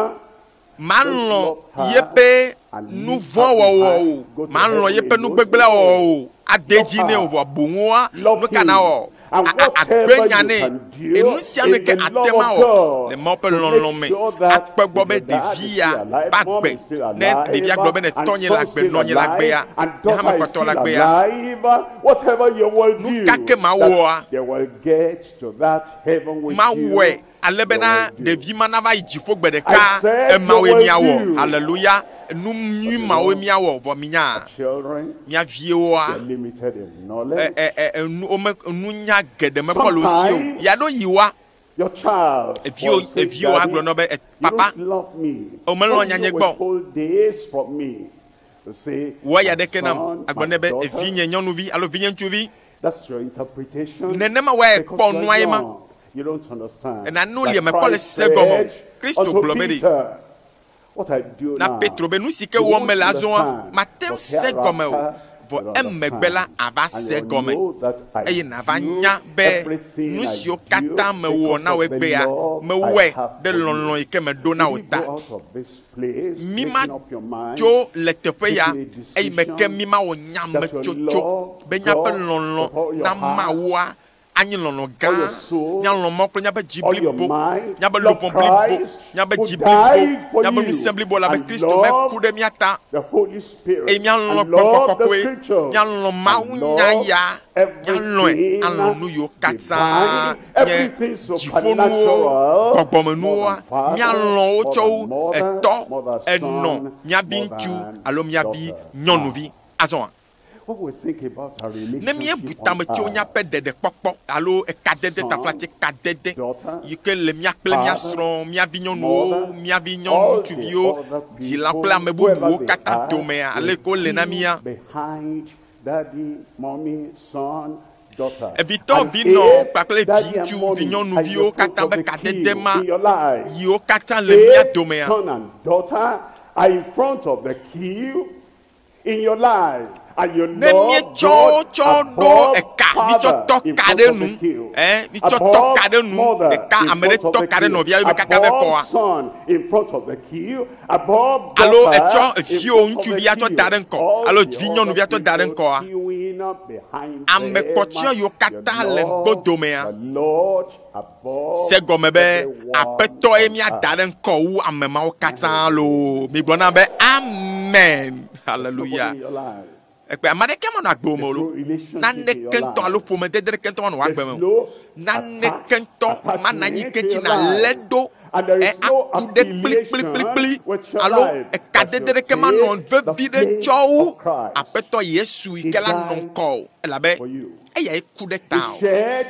malɔ̃ yeƒe nu vɔ̃ wɔwɔ o, malɔ̃ yeƒe nu gbegblẽ wɔwɔ o, ade dzi nɛ o vɔ boŋua love nu ka him. na wɔ? And A- a- whatever Agbe nya you nɛ. can do Enu sia nu in ke the ate love ma of wɔ God le Mawu ƒe to lɔlɔ make me sure that akpe gbɔ be if your dad is ɖevi ya still alive, ƒe mom agbe is still ne ɖevia gblɔ be ne alive, and tɔnye le son agbe still nɔnye le agbea alive, and nye hã daughter is mekpɔtɔ still le agbea alive, whatever you will nu do, ka ke mawɔa that they will get to that heaven with you, mawɔe ale you bena will do. ɖevi ma nava yi dziƒo gbe I ɖeka said you emawoe will míawɔ do. haleluya nu nyui But you mawoe know, míawɔ vɔ minya children, mía viwoa they're limited in ɛ knowledge. ɛ ɛ enu wome nunya geɖe mekpɔ le wo si o Sometimes yaɖo yi wa your child eviwo will say, eviwo Daddy, agblɔ nɔ be "Eh, you papa don't love me. o melɔ̃ Why do nyanye you gbɔ o." withhold this from me? To say, wɔ ya my ɖeke nam son, agblɔ my nɛ be daughter, evinye nyɔnuvi alo vinye ŋutsuvi that's your interpretation. nenema wɔe Because kpɔ you nua are ye ma young, you don't understand. Enanu That li mekpɔ le Christ se gɔme o. said Kristo unto gblɔ be ɖe Peter, what I do na now, Petro be nu si ke you wɔm won't mele azɔa understand, mate ŋu but se gɔme o hereafter vɔ you'll emegbe la understand. ava And se you'll gɔme know that I eye nava do nya be everything nu I siwo do katã mewɔ because na wò of the egbea love I mewɔe have ɖe for you. lɔlɔ yi ke meɖo na Will wò you ta go out of this place, mi ma making up your mind, tso le teƒe ya making a eyi me ke decision mi ma wɔ that you nyametsotso love be míaƒe God lɔlɔ with all your na heart, Mawua anyi lɔlɔ gã all your soul, míalɔ̃ Mawu kple míaƒe dzi all your blibo mind, míaƒe love luʋɔ blibo Christ míaƒe who dzi blibo died for míaƒe you, ŋusẽ blibo la be and Kristo love meku ɖe mía ta the Holy Spirit, eye míalɔ̃ and Gbɔgbɔ love the Kɔkɔe Scriptures, míalɔ̃ Mawu and nya love ya míalɔ̃e everything alɔ̃ nu yiwo katã divine, nye everything dziƒonuwo supernatural, more gbɔgbɔmenuwoa than father, míalɔ̃ wo more tsɔ than wu mother, etɔ more than enɔ son, míavi more ŋutsu than alo míavi daughter. nyɔnuvi azɔa What we think about our ne míebu relationship tame on tso earth, míaƒe ɖeɖekpɔkpɔ alo ekadede son, taflatse kadede daughter, yi ke le mía kple mía father, srɔ̃ míavi nyɔnuwo mother, míavi all the nyɔnutsuviwo other dzila kple people, ame whoever bubuwo they katã are, domea ale will yi ke wole na queue mía behind daddy, mommy, son, daughter. evitɔ And vinɔ if kpakple daddy and vitsu mommy are in the vinyɔnuviwo front katã of be the kadede queue ma in your life, yiwo katã le mía if domea son and daughter are in front of the queue in your life, and you ne love míetsɔ God tsɔ ɖo above eka mítsɔ father tɔ in ka front ɖe of nu the queue, ɛ mítsɔ tɔ above ka ɖe nu mother ɖeka in ame ɖe front of tɔ the ka ɖe queue, nɔvia yome kaka be above kɔa son in front of the queue, above alo daughter etsɔ in viwo front of the ŋutsuvia tsɔ queue. da ɖe ŋkɔ All alo the vi other nyɔnuvia tsɔ da ɖe people ŋkɔa queuing up behind ame them, kpɔtɔe yiwo you katã le love ŋgbodomea the Lord above se gɔme be everyone aƒetɔ ye on míada earth. ɖe ŋkɔ wu ame mawo katã loo migblɔ na be amen There's hallelujah nobody in your life. ekpe ame aɖeke menɔ agbe me o There's lo no relationship in naneke your ŋutɔ alo life. ƒomedede ɖeke ŋutɔ manɔ wò agbe There's me o no naneke ŋutɔ mana anyi attachment ke to dzi your nalé life. ɖo And there ɛ is no aku ɖe affiliation kplikplikplikpli with your alo life that ekadede you ɖeke manɔ take the vevi ɖe place tsɔ wu of Christ. aƒetɔ Yesu yi He ke la nɔ died ŋkɔ o elabe for you. eyae ku ɖe He ta o shed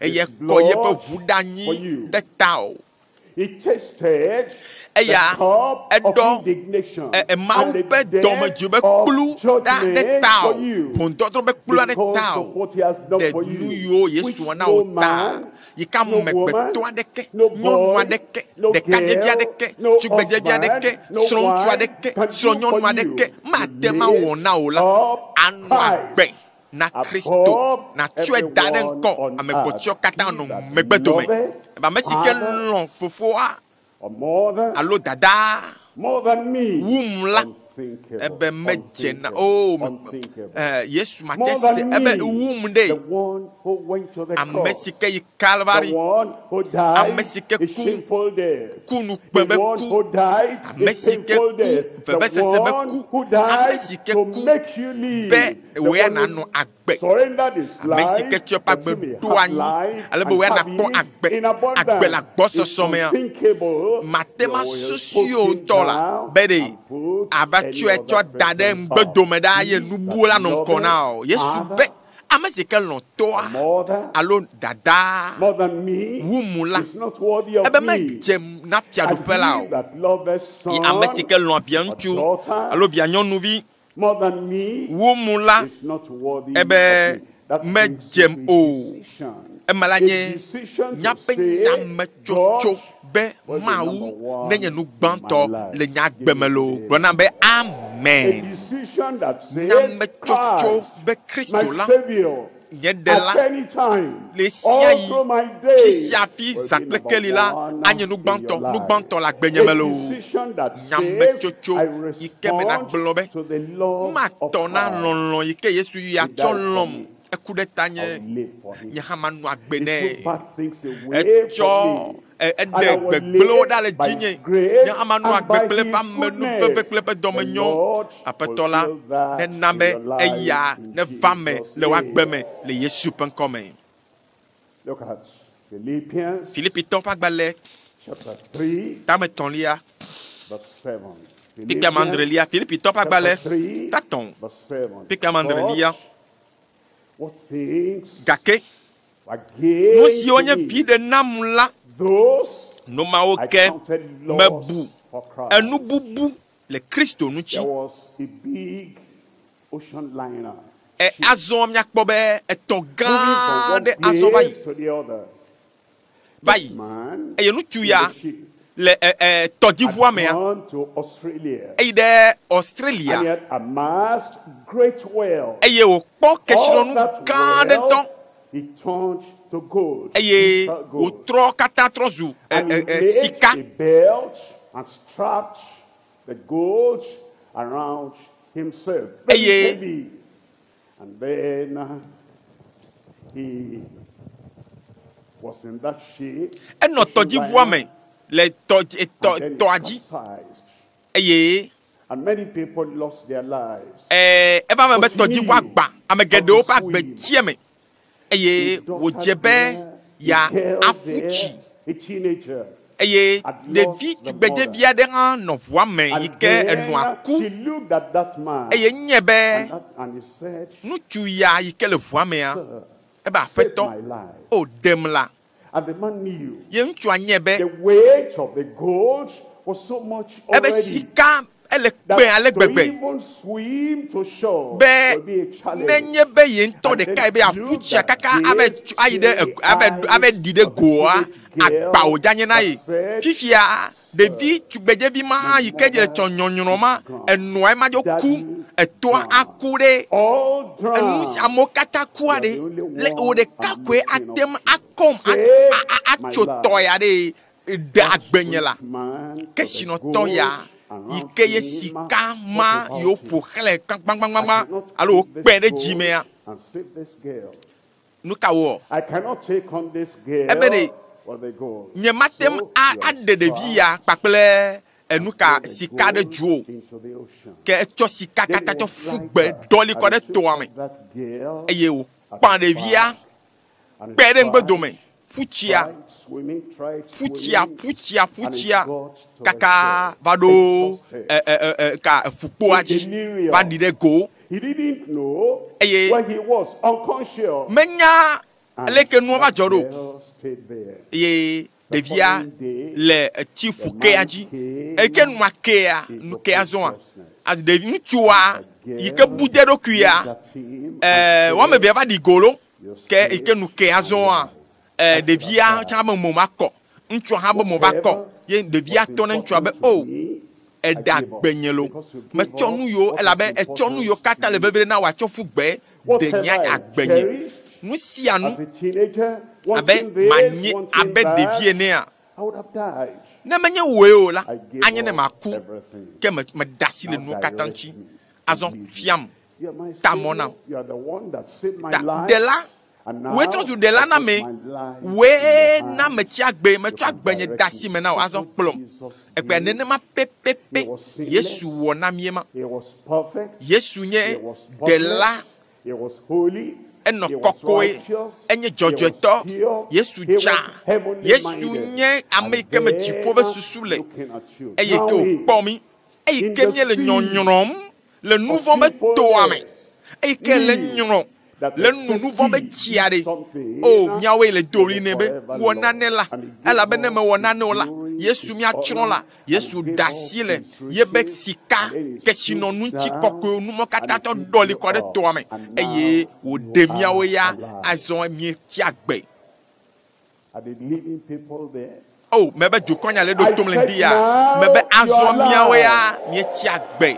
eye his kɔ yeƒe blood ʋu ɖe anyi for you. ɖe ta o He tasted the eya cup of eɖɔ indignation ɛ ɛ Mawu and the ƒe death dɔmedzoe ƒe of kplu ɖa ɖe judgment ta o for you ʋɔnudɔdrɔ̃ ƒe kplua ɖe because ta of o what he has done ɖe for nu you, yiwo Yesu which wɔ na no wò ta man, yi ke no woman, amegbetɔ aɖeke no nyɔnu boy, aɖeke no ɖekadzevi girl, aɖeke no tugbedzevi husband, aɖeke no srɔ̃ŋutsu wife aɖeke can do for srɔ̃nyɔnu you. aɖeke You mate ma wɔ lift na wò la up anɔ agbe Christ na Kristo above natsɔe da ɖe everyone ŋkɔ on earth. amegbetɔwo katã He nɔ that megbe dome loveth ame si ke father lɔ̃ fofoa or mother alo dadaa more than me wum la Unthinkable. Ebe medze na Unthinkable. o Unthinkable. Yesu mate More se than ebe me, wum the ɖe one who went to the ame cross, si ke yi the Kalvari one who died Ame si ke a ku- shameful death, ku nukpe the be one ku who died Ame a si ke painful ku death, the vevesese be one ku who ame died si ke to ku make you live, be the wòya one who nanɔ agbe surrendered his ame si life ke tsɔ eƒe that agbe you may ɖo have anyi life ale be and wòya have nakpɔ it agbe in agbe le abundance. It's agbɔsɔsɔ mea unthinkable. mate You ma will susu put o him ŋutɔ la down be ɖe and put ava any tsɔe other tsɔ da ɖe person up. ŋgbedome ɖaa ye He nubuwo la that nɔ ŋkɔ loveth na o Yesu father be ame si ke lɔ̃ tɔa or mother alo dadaa more than me wu mu la is not worthy of ebe me. medze na And fiaɖuƒe la he o that loveth ye ame si son ke lɔ̃ via or ŋutsu daughter alo via nyɔnuvi more than me wu mu la is not worthy ebe of me. That brings you medzem to a o decision. ema la A nye decision to míaƒe say, nyametsotso God be will be Mawu number one nenye nu in my gbãtɔ life. le nye Give agbe me me loo the gblɔ nam be A amen decision that says, nyametsotso Christ, be my Kristo la Savior, nye ɖela at any time, le all sia yi through my fi days, sia fi will zã be kple number keli la one anye nu in gbãtɔ your nu life. gbãtɔ le agbenye me A loo decision that says, nyametsotso I yi ke me nagblɔ be respond to the love of matɔ na Christ. lɔlɔ̃ yi ke Yesu ya He tsɔ died for lɔ̃m me. eku ɖe tanye I will live for him. nye hã manɔ agbe He nɛ took bad things away etsɔ from me. eɖe And I will gbegblẽwo live ɖa le by dzinye his grace nye hã manɔ and agbe by kple his eƒe amenuveve goodness. kple eƒe The dɔmenyo Lord aƒetɔ la fulfill that nena in be your life eya in neva me Jesus' le wò agbe name. me le Yesu ƒe ŋkɔ me Look at Philippians Filipitɔwo ƒe agbalẽ chapter 3, tame etɔ̃lia verse 7. kpikpe amandrelia Filipitɔwo ƒe agbalẽ chapter 3, tatɔ̃ verse 7. kpikpe amandrelia But what things gake were gain nu siwo to nye me, viɖe nam la those nu mawo I ke counted mebu loss for Christ. enububu le Kristo ŋuti There was a big ocean liner E, azɔ míakpɔ be etɔ gã moving from one aɖe azɔ va yi place to the other. va yi Man eye ŋutsu in ya the ship le ɛ ɛ tɔdziʋua had mea gone to Australia eyi ɖe and he Australia had amassed great wealth. eye wòkpɔ All kesinɔnu that gã aɖe ŋutɔ wealth he turned to gold, eye bitter gold. wòtrɔ katã trɔ zu ɛ And he ɛ ɛ made sika a belt and strapped the gold around himself. Very Eye- heavy. And then he was in that ship. enɔ ocean tɔdziʋua liner, me le tɔ tɔ and then it tɔa dzi capsized. eye And many people lost their lives. ɛ eva me be But he tɔdziʋua knew gbã ame how to geɖewo ƒe agbe swim. tsi eme eye His daughter wòdze be there, ya a girl aƒu tsi there, a teenager. eye had lost ɖevi the tugbedzevi aɖe hã nɔ ʋua me yi And ke then enɔa ku she looked at that man eye nye be and he said, ŋutsu ya yi ke le ʋua mea Sir, ebe save aƒetɔ my life. o ɖem la And the man knew ye ŋutsua nye be the weight of the gold was so much ebe already sika ele that kpẽ ale to gbegbe even swim to shore be will be a challenge. nenye be ye ŋutɔ And then ɖeka yi be aƒu look tsia at kaka ave this tso ayi ɖe teary ave ave eyes ɖi ɖe of the goa teenage girl agba wòdza nye na ye that said, fifia ɖevi tugbedzevi ma yi ke dze le tsɔ nyɔnyrɔ ma enɔa ma dzo ku etoa aku ɖe all enu drowned. amewo katã kua ɖe le wò ɖeka koe ate ŋu akɔm atso tɔ ya ɖe ɖe agbenye la Man with the kesinɔtɔ gold ya yi around ke ye him, sika what ma about yiwo him? ƒo xlẽ I gbãgbãgbãgbã cannot alo take wokpẽ this ɖe gold dzimea and save this girl. nu ka wɔ I cannot take on this girl Ebe ɖe, with the gold. nye mate ŋu So a he aɖe ɖevi was ya kpakple enu ka throw the sika ɖe gold dzi o into the ocean. ke etsɔ sika Then katã he tsɔ was ƒu lighter, gbe ɖɔli kɔ and ɖe he took tɔa me up that girl eye at wòkpã the ɖevia back and he kpe ɖe tried, ŋgbedome ƒu tsia tried swimming, tried ƒu tsia swimming, ƒu tsia ƒu and he tsia got to the kaka shore, va ɖo exhausted. ɛ ɛ ɛ ɛ ka ƒukpoa dzi Delirium. va ɖi ɖe go He didn't know Eye- where he was, unconscious. menya And aleke nua va that dzɔ ɖo girl stayed there. eye The ɖevia following day, le etsi the ƒukea man dzi came eke nua kea into nu kea zɔa consciousness. asi ɖevi ŋutsua The yi ke girl bu de eɖokuia looked at him ɛɛ and woame said, evea va ɖi go lo "You ke yi ke nu kea saved my zɔa life." ɛɛ I should have ɖevia died. tsã be mo ma kɔ ŋutsua hã be mo va kɔ Whatever ye ɖevia was tɔ ne ŋutsua be important to o me, I eɖe gave up. agbenye lo Because you gave metsɔ up nu yiwo what elabe is etsɔ nu important yiwo katã to le you. vevie na wòatsɔ ƒu gbe ɖe Whatever nye I agbenye cherished nu sia nu as a teenager, abe wanting this, manyi wanting abe ɖevi that, enea I would have died. Ne menye wòe o la, I gave anye ne up maku. everything. Ke me meɖe asi le Now nuwo katã direct ŋuti. me Azɔ and lead me. fiam. You are my Ta mɔ nam. Savior. You are the one that saved my Ta life. ɖela, And now wòe trɔ zu ɖela I na put me. my life in Wòe your na hands. metsi agbe, You metsɔ can agbe nye direct de asi me. me na wò. That's Azɔ what kplɔm. Jesus Egbea did. nenema pɛpɛpɛ He was sinless. Yesu wɔ na mí ema. He was perfect. Yesu He nye was ɖela, spotless. He was holy. enɔ He was kɔkɔe, righteous. enye He was dzɔdzɔetɔ. pure. Yesu He was dza. heavenly Yesu minded. nye ame yi And ke me dziƒo be then susu le looking at you. eye Now ke he, wòkpɔ mí. Eyi in ke the míele sea nyɔnyrɔm le nu of vɔ̃ be toa me. sinfulness, Eyi ke le he nyrɔ that le nu nu vɔ̃ be accepted tsia ɖe. something O miawoe le do for ɣli the nɛ be forever wɔ nane Lord. la And he gave elabe ne up mewɔ his nane o la glory, Yesu his míatsrɔ̃ la honor, and Yesu he ɖe gave up asi le his yebe riches, sika and then he stooped kesinɔnu ŋuti down kɔkɔewo numɔ and katã he tɔ picked ɖɔli you kɔ ɖe up. toa me And eye now you wòɖe míawo are ya alive. azɔ míetsi agbe. Are the living people there? O mebe dukɔnya le ɖo I tom le said, ŋdi ya now mebe you azɔ are míawo ya alive. míetsi agbe.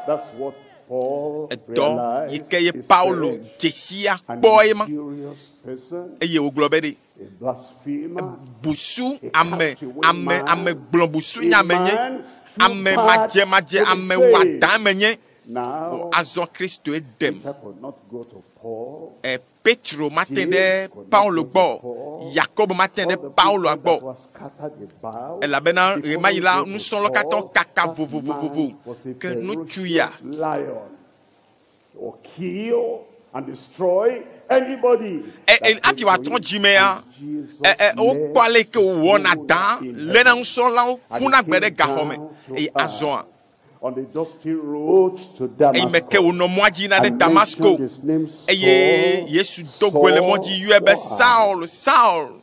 That's what Paul Edɔ yi realized. ke ye He Paulo said, dzesia an kpɔ ema imperious person, eye wògblɔ be ɖe a blasphemer, busu a ame castaway ame ame man, gblɔ busu a nya menye man too ame bad madzemadze to be ame saved. wɔadã menye. Now, Azɔ Kristoe ɖem. Peter could not go to Paul. Ɛ Petro mate James ɖe could not Paulo go to gbɔ, Paul. Yakobo mate All ɖe the Paulo people gbɔ that were scattered about, elabena they ɣemaɣi couldn't la go to nusrɔ̃lawo katã Paul. kaka That vovovovovo. man was a Ke ŋutsu ya ferocious lion. He will kill and destroy anybody ɛ that ɛ came hafi to wòatrɔ him. dzimea And Jesus ɛ ɛ wokpɔ left ale yi ke his wòwɔna throne dã in léna heaven nusrɔ̃lawo and he ƒuna gbe ɖe came gaxɔ me down to eye earth azɔa on the dusty road to eyi me ke Damascus wònɔ mɔa dzi yina ɖe and Damasko mentioned his name eye Saul, Yesu do goe le mɔ Saul, dzi yɔe be why? Saul, Saul,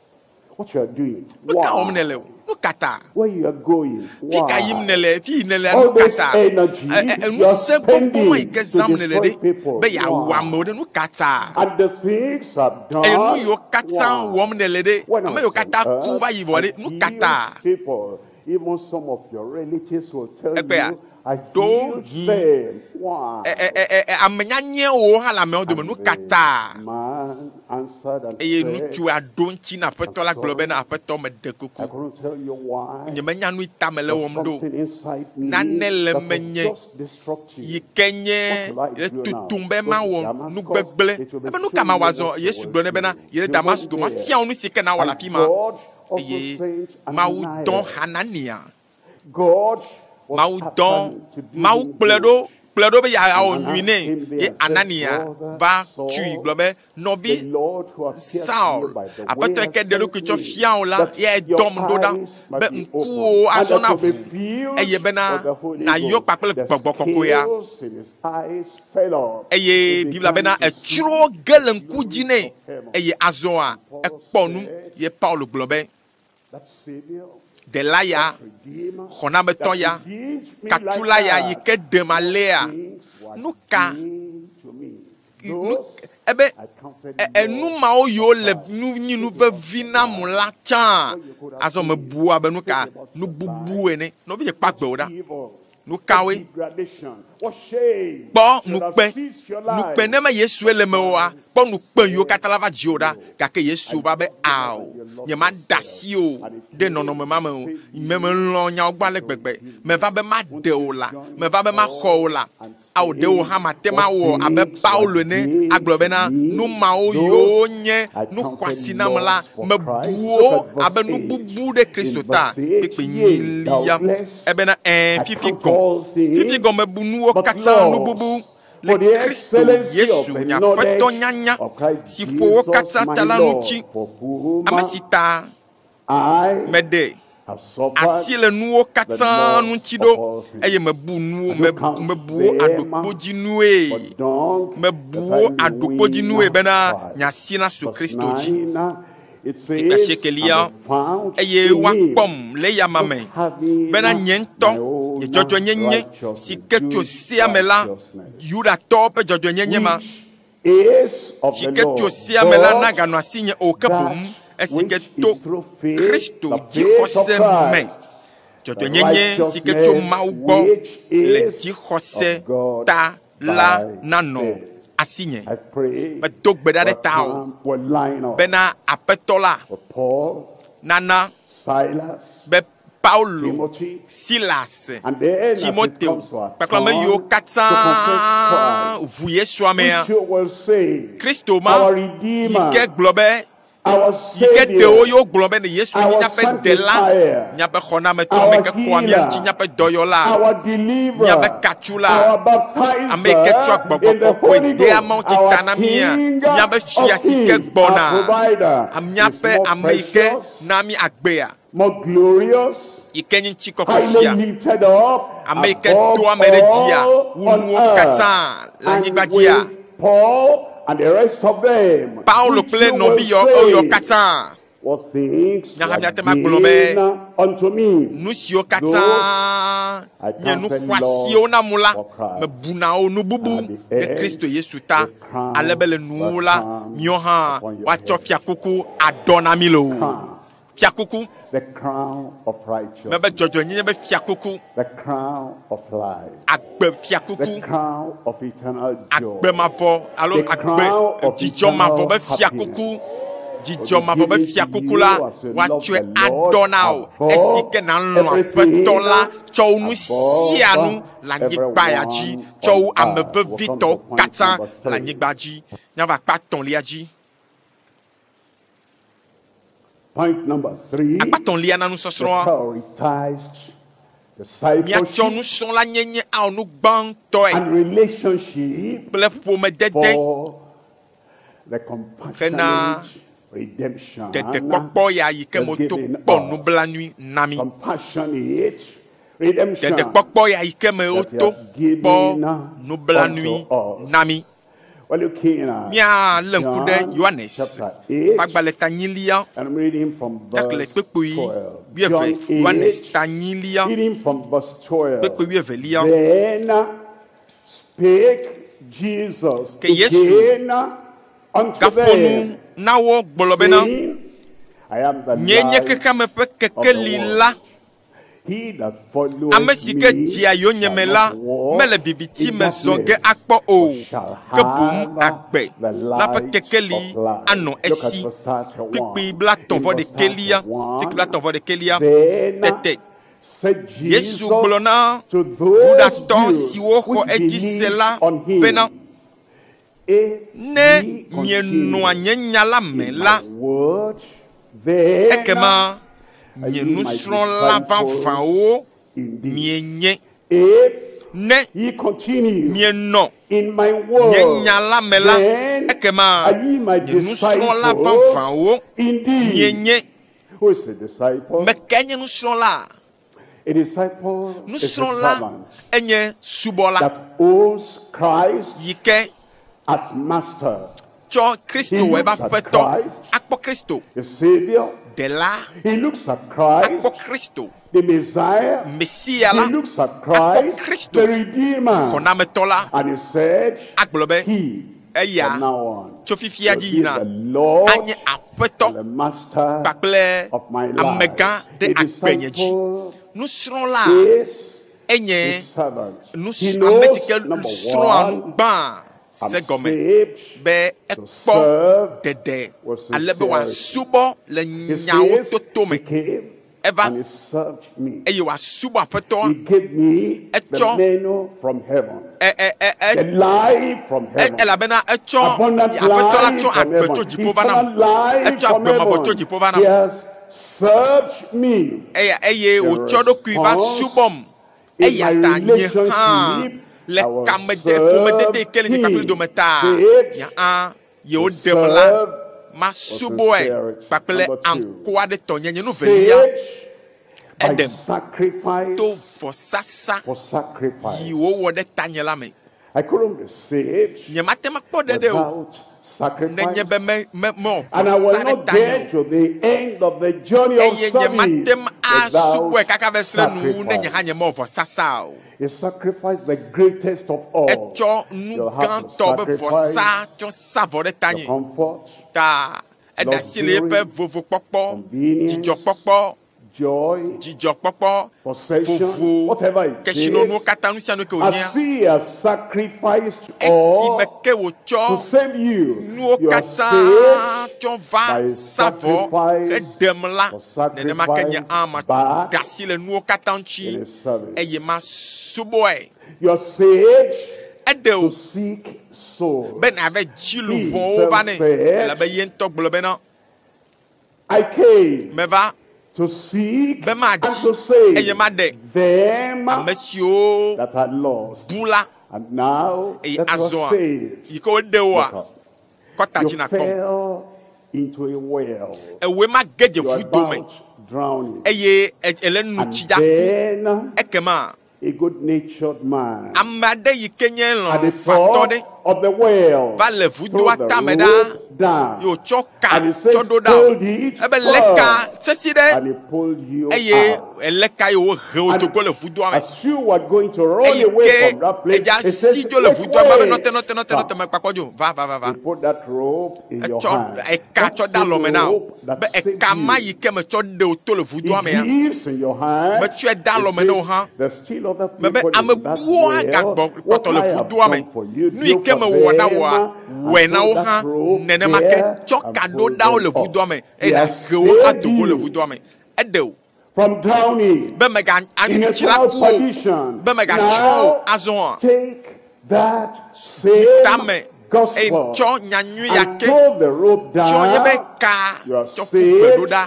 What you are doing? nu ka wɔm Why? nèle o? Nu ka ta? Where you are going? Fi ka yim Why? nèle? Fi yi nèlea All nu ka this ta? energy Ɛ ɛ you are ŋusẽ gbogbo ma yi spending ke to zãm nèle destroy ɖe people. be yeawu Why? amewo ɖe nu ka ta? And the things I've Eye nu done. yiwo katã Why? wɔm nèle ɖe When I ame yiwo was on katã ku earth, va yi vɔ I ɖe nu ka healed ta? people. Even some of your relatives will tell Egbea you, I healed ɖewohĩ them. Why? ɛ ɛ ɛ ɛ ame nyanyɛwo hã le amewo dome And nu ka the ta? man answered and Eye said, ŋutsua ɖo ŋuti na I'm aƒetɔ la gblɔ sorry, bena aƒetɔ meɖe I kuku. couldn't tell you why. Nyemenya nu yi ta mele But wɔm ɖo. something inside me Nane le that was menye just destructive. yi ke What nye will I le do now? tutum be Go to mawɔ nu Damascus, gbegblẽ. it will be Ebe nu ka showing mawɔ me azɔ? what you Yesu will gblɔ nɛ do. bena yi ɖe You went Damasko there. mafia wò nu si ke nawɔ le And afi ma. God also Eye sent Mawu dɔ Ananias. Hanania. God was Mawu after dɔ him to do Mawu him kplɔe good. ɖo kplɔe ɖo be yeawɔ And nyui Ananias nɛ. came there Ye and said, Anania Brother va tui Saul, gblɔ be the nɔvi Lord who appeared to you Saul, by the way aƒetɔ yi has ke ɖe sent ɖokui tsɔ me, fia wò la, that ye your dɔm ɖo ɖa eyes be might be ŋkuwò opened and azɔ that na you be ʋu filled eye bena with the Holy nàyɔ Ghost. kpakple The gbɔgbɔ kɔkɔea. scales in his eyes fell off. He Eye Biblia began bena to see etsro ge the le ŋku glory dzi nɛ of heaven. eye azɔa And Paul ekpɔ nu said, ye Paulo gblɔ be That Savior, ɖela ya, that Redeemer, xɔnametɔ that ya, redeemed me like katula ya yi that, ke ɖem those alea, things were nu ka gain to me. nu Those ebe I counted ɛ ɛ nu loss mawo for yiwo le Christ. nu nyi nu Think about vevi your nam life. la tsã What you could have azɔ been. mebua be nu Think ka about nu your bubu life. ene. Nɔvi nye kpɔ What agbe wò ɖa. evil, Nu what kawoe? degradation, what shame Kpɔ should have nukpe seized your nukpe life. ne me Yesue le But mewòa Christ kpɔ nukpe yiwo said katã la va dziwò ɖa no. gake Yesu I va be love you more ao than you love nye ma ɖe yourself. asi o And it ɖe nɔnɔme came ma to me o. save Me you melɔ̃ nyawo gbɔ and ale to gbegbe. redeem Meva you. be maɖe Won't you wò la, join meva be maxɔ Paul wò la. and Ao ɖe wò say, hã mate What mawɔ abe things Paulo were ene gain agblɔ to bena nu me, mawo those yiwo nye I nu counted xɔasi nam la loss for mebu Christ. wo Look at verse abe nu 8. bubu ɖe In Kristo ta. verse 8, Kpekpe yea, nyilia doubtless, ebena ɛ I fifi count gɔ̃ all fifi things gɔ̃ mebu nuwo but katã nu loss bubu le for the Kristo excellency of Yesu the nye aƒetɔ knowledge nyanya of Christ si ƒo wo Jesus katã my ta la Lord, ŋuti. for whom Ame si ta I meɖe have asi suffered le nuwo the katã loss ŋuti of ɖo all eye things. mebu nuwo I do mebu count mebu wo them aɖokpodzinue but dung mebu that wo I may aɖokpodzinue win bena Christ. nye asi nasu Verse Kristo dzi. 9, it Kpekpe says, asiekelia and be found eye in him, woakpɔm le eyama not me having bena nye my ŋutɔ nye own dzɔdzɔenyenye si righteousness, ke tso Jewish sea me la righteousness, Yudatɔwo ƒe dzɔdzɔenyenye ma which is of si the ke tso law, sea me la but naganɔ asinye o ke that boŋ esi ke which to is through faith, Kristo the faith of dzixɔse me Christ, the dzɔdzɔenyenye si ke tso righteousness Mawu gbɔ which le is dzixɔse of God ta la by nanɔ faith. asinye. I pray Medo gbe ɖa ɖe our ta o time will line up bena aƒetɔ la for Paul, nana Silas, be Paulo, Timothy, Silas, and then as it Timoteo comes to our kpakple ame yiwo turn to katã confess Christ, ʋu Yesu amea. which you will say, Kristo ma our yi Redeemer, ke gblɔ be our yi ke ɖewo Savior, yewo gblɔ be ne Yesu nye our míaƒe ɖela, sanctifier, míaƒe xɔnametɔ, our ame ke kɔa mía healer, ŋuti, míaƒe dɔyɔla, our míaƒe deliverer, katsula, our ame yi ke tsɔa baptizer gbɔgbɔ in the kɔkɔe Holy dea Ghost, Mawu tsi ta our na mía, King míaƒe fia of si ke kings, our gbɔna, provider, is míaƒe more ame yi ke precious, na mí agbea, more glorious, yi ke nye ŋutikɔkɔe highly fia, lifted up ame yi ke above doa ame ɖe dzia all wu on nuwo katã earth. le And anyigba dzia. with Paul and the rest of them, Paulo which kple you will nɔvi yɔ eyɔ say, katã what things Nya hã were míate ŋu agblɔ be gain unto me. nu siwo katã I nye nu counted xɔasiwo na mu la for Christ. mebuna wo nu bubu And at the ɖe end, Kristo Yesu ta the crown ale be le nuwuwu will la come míawo hã upon your woatsɔ head. fiakuku aɖɔ na mí loo. Crown, Fiakuku the crown of mebe righteousness, dzɔdzɔenyenye be fiakuku, the crown of life, agbe the fiakuku, crown of eternal joy, agbe mavɔ alo The agbe crown of dzidzɔ mavɔ be eternal fiakuku. happiness. Dzidzɔ mavɔ be fiakuku la woatsɔe aɖɔ na wò esi ke nalɔ̃ aƒetɔ la tsɔ wu nu sia nu le anyigba ya dzi tsɔ wu ame vevitɔwo katã le anyigba dzi. Míava akpa etɔ̃lia dzi. Point number 3, Akpa etɔ̃lia na the nusɔsrɔ̃a. prioritized Míatsɔ discipleship nusrɔ̃lanyenye awɔ nu gbãtɔe and relationship kple ƒomedede for the compassionate redemption ɖeɖekpɔkpɔ ya yi ke was me to given kpɔ us. nublanui na mí. Compassionate redemption Ɖeɖekpɔkpɔ ya yi ke me that he woto has given kpɔ nublanui unto us. na mí. Well, looking at Míalé ŋku ɖe John Yohanes chapter ƒe 8, agbalẽ tanyilia and I'm reading from míaxlẽ verse kpukpui 12. wuieve. John Yohanes 8, tanyilia reading from verse 12. kpukpui wuievelia. Then spake Jesus Ke Yesu again unto gaƒo nu them, na wo gblɔ bena saying, I am the nye nye light xexeame ƒe of the kekeli la. world. He that followeth Ame si ke me dzea yonyeme shall la not walk mele viviti in me zɔ ge darkness, akpɔ o, but shall ke boŋ have agbe the la ƒe light kekeli of life. anɔ Look at esi. verse 31. Kpukpui blaetɔ̃ In vɔ verse ɖekɛlia, 31, kpukpui blaetɔ̃ vɔ ɖekɛlia. Then Tete said Yesu Jesus gblɔ na to those Yudatɔ Jews siwo xɔ which edzi se believed la on him, bena If ne ye mienɔa continue nye nya la me in la, my word, then ekema are nye ye my nusrɔ̃la disciples vavãwo indeed. mienye. If Ne ye continue mienɔ in my nye word, nya la me la, then ekema are ye my nye nusrɔ̃la disciples vavãwo indeed. mienye. Who is a disciple? Mekae nye nusrɔ̃la? A disciple is a Nusrɔ̃la servant enye subɔla that owns Christ yi ke as master, tsɔ Kristo He wɔ eƒe looks at aƒetɔ. Christ. Akpɔ Kristo the Savior. ɖela, He looks at Christ, akpɔ Kristo the Messiah. Mesia He la, looks at akpɔ Christ, Kristo the Redeemer. xɔnametɔ la, And he said, agblɔ be He, eya from now on, tso fifia will dzi be yina the Lord anye aƒetɔ and the Master kpakple of my life. amegã ɖe A agbenye dzi. disciple Nusrɔ̃la is enye a servant. nus He ame knows, si ke number srɔ̃a nu one, gbã I'm se gɔme saved be to ekpɔ serve ɖeɖe with ale be sincerity. wòasubɔ le He nyawo says, toto he me came Eva. and he served me. eye wòasubɔ aƒetɔa. He gave me the Etsɔ. menu from heaven, Ɛ ɛ ɛ ɛ the life from E- heaven, elabena etsɔ abundant aƒetɔ la life tsɔ from agbe tso heaven, dziƒo va nam eternal life etsɔ from agbe mavɔ tso heaven. dziƒo va He nam has served me. eya eye The wòtsɔ ɖokui va response subɔm in eya my ta nye hã relationship, le I will kamede serve ƒomedede yi ke le nye kpakple him. dome ta Saved nye hã yewo to ɖem la serve masubɔe sincerity. kpakple Number two. aŋkua ɖe tɔnyenye nu velia Saved by Eɖem. sacrifice to vɔsasa for sacrifice. yi wòwɔ ɖe tanye la me I couldn't be saved nyemate ŋu akpɔ ɖeɖe o without nenye sacrifice. be me me mewɔ And I will vɔsa ɖe not tanye get o to the end of the journey of eye nyemate service ŋu asubɔe without kaka va se ɖe nuwuwu ne nye hã sacrifice. nyemewɔ vɔsasa o. He sacrificed the greatest of all. Etsɔ nu You'll have to gãtɔ be vɔsa sacrifice tsɔ sa vɔ ɖe your tanye comfort, ta eɖe asi le eƒe Luxury, vovokpɔkpɔ, convenience, dzidzɔkpɔkpɔ, Joy, Dzidzɔkpɔkpɔ, possession, vovo, whatever it kesinɔnuwo is, katã, nu sia nu ke wònyea, as he has sacrificed all esime ke to wòtsɔ save you, nuwo you are katã saved tsɔ va by sa vɔ sacrifice heɖem la, or nenema ke nye sacrifice hã maɖe back asi le nuwo katã ŋuti in his service. eye masubɔe. You are saved Eɖe to wò seek souls. be nàve dzi He luʋɔwo va nɛ himself said, elabe ye ŋutɔ gblɔ bena I came meva to seek be and madzi to save eye maɖe them ame siwo that are lost. bu la And now eye that you are azɔa saved, yi ke woɖe woa look up. kɔta You dzi nakpɔm. fell into a well. Ewoe ma ge dze You are vudo me about drowning. eye ele nu And tsi dza ku. then Ekema a good-natured man ame aɖe yi ke nye at the lɔlɔ̃fatɔ top ɖe of the well va le threw vudoa the tame rope ɖaa down. ye wòtsɔ ka And he says, tsɔ ɖo ɖa o. hold it Ebe lé ka firm. sesi ɖe And he pulled you eye out. elé ka ye wòhe wò And do go le vudoa me. as you were going to run Eyi away ke from that place, edza he says, si dzo le wait, vudoa gba be wait. nɔte nɔte nɔte nɔte Stop. mekpakpɔ dzo va va va va. He put that rope in your Etsɔ hand. eka That tsɔ de same alɔme na wò rope be that saved eka ma you. yi ke metsɔ ɖe wò to le vudoa He mea gives in your hand. metsɔe de He alɔme ne wò says, hã. there's still other Mebe people ame in that bubuwo well. gagbɔ What kpɔtɔ le I have vudoa me. done for you, Nu yi do ke for mewɔ na them, wòa, and wɔe na throw wo that hã rope nenema ke there tsɔ and ka pull ɖo ɖa wo them le up. vudoa me He eye has nàhe wo saved ado go le you vudoa me. Eɖe wò from drowning be mega in atsi la eternal ku o, perdition. be megatsrɔ̃ o. Now Azɔa take that same tame eye gospel tsɔ nyanyui ya and ke throw the rope tsɔ yebe down. ka You are tsɔ ƒu gbe ɖo saved ɖa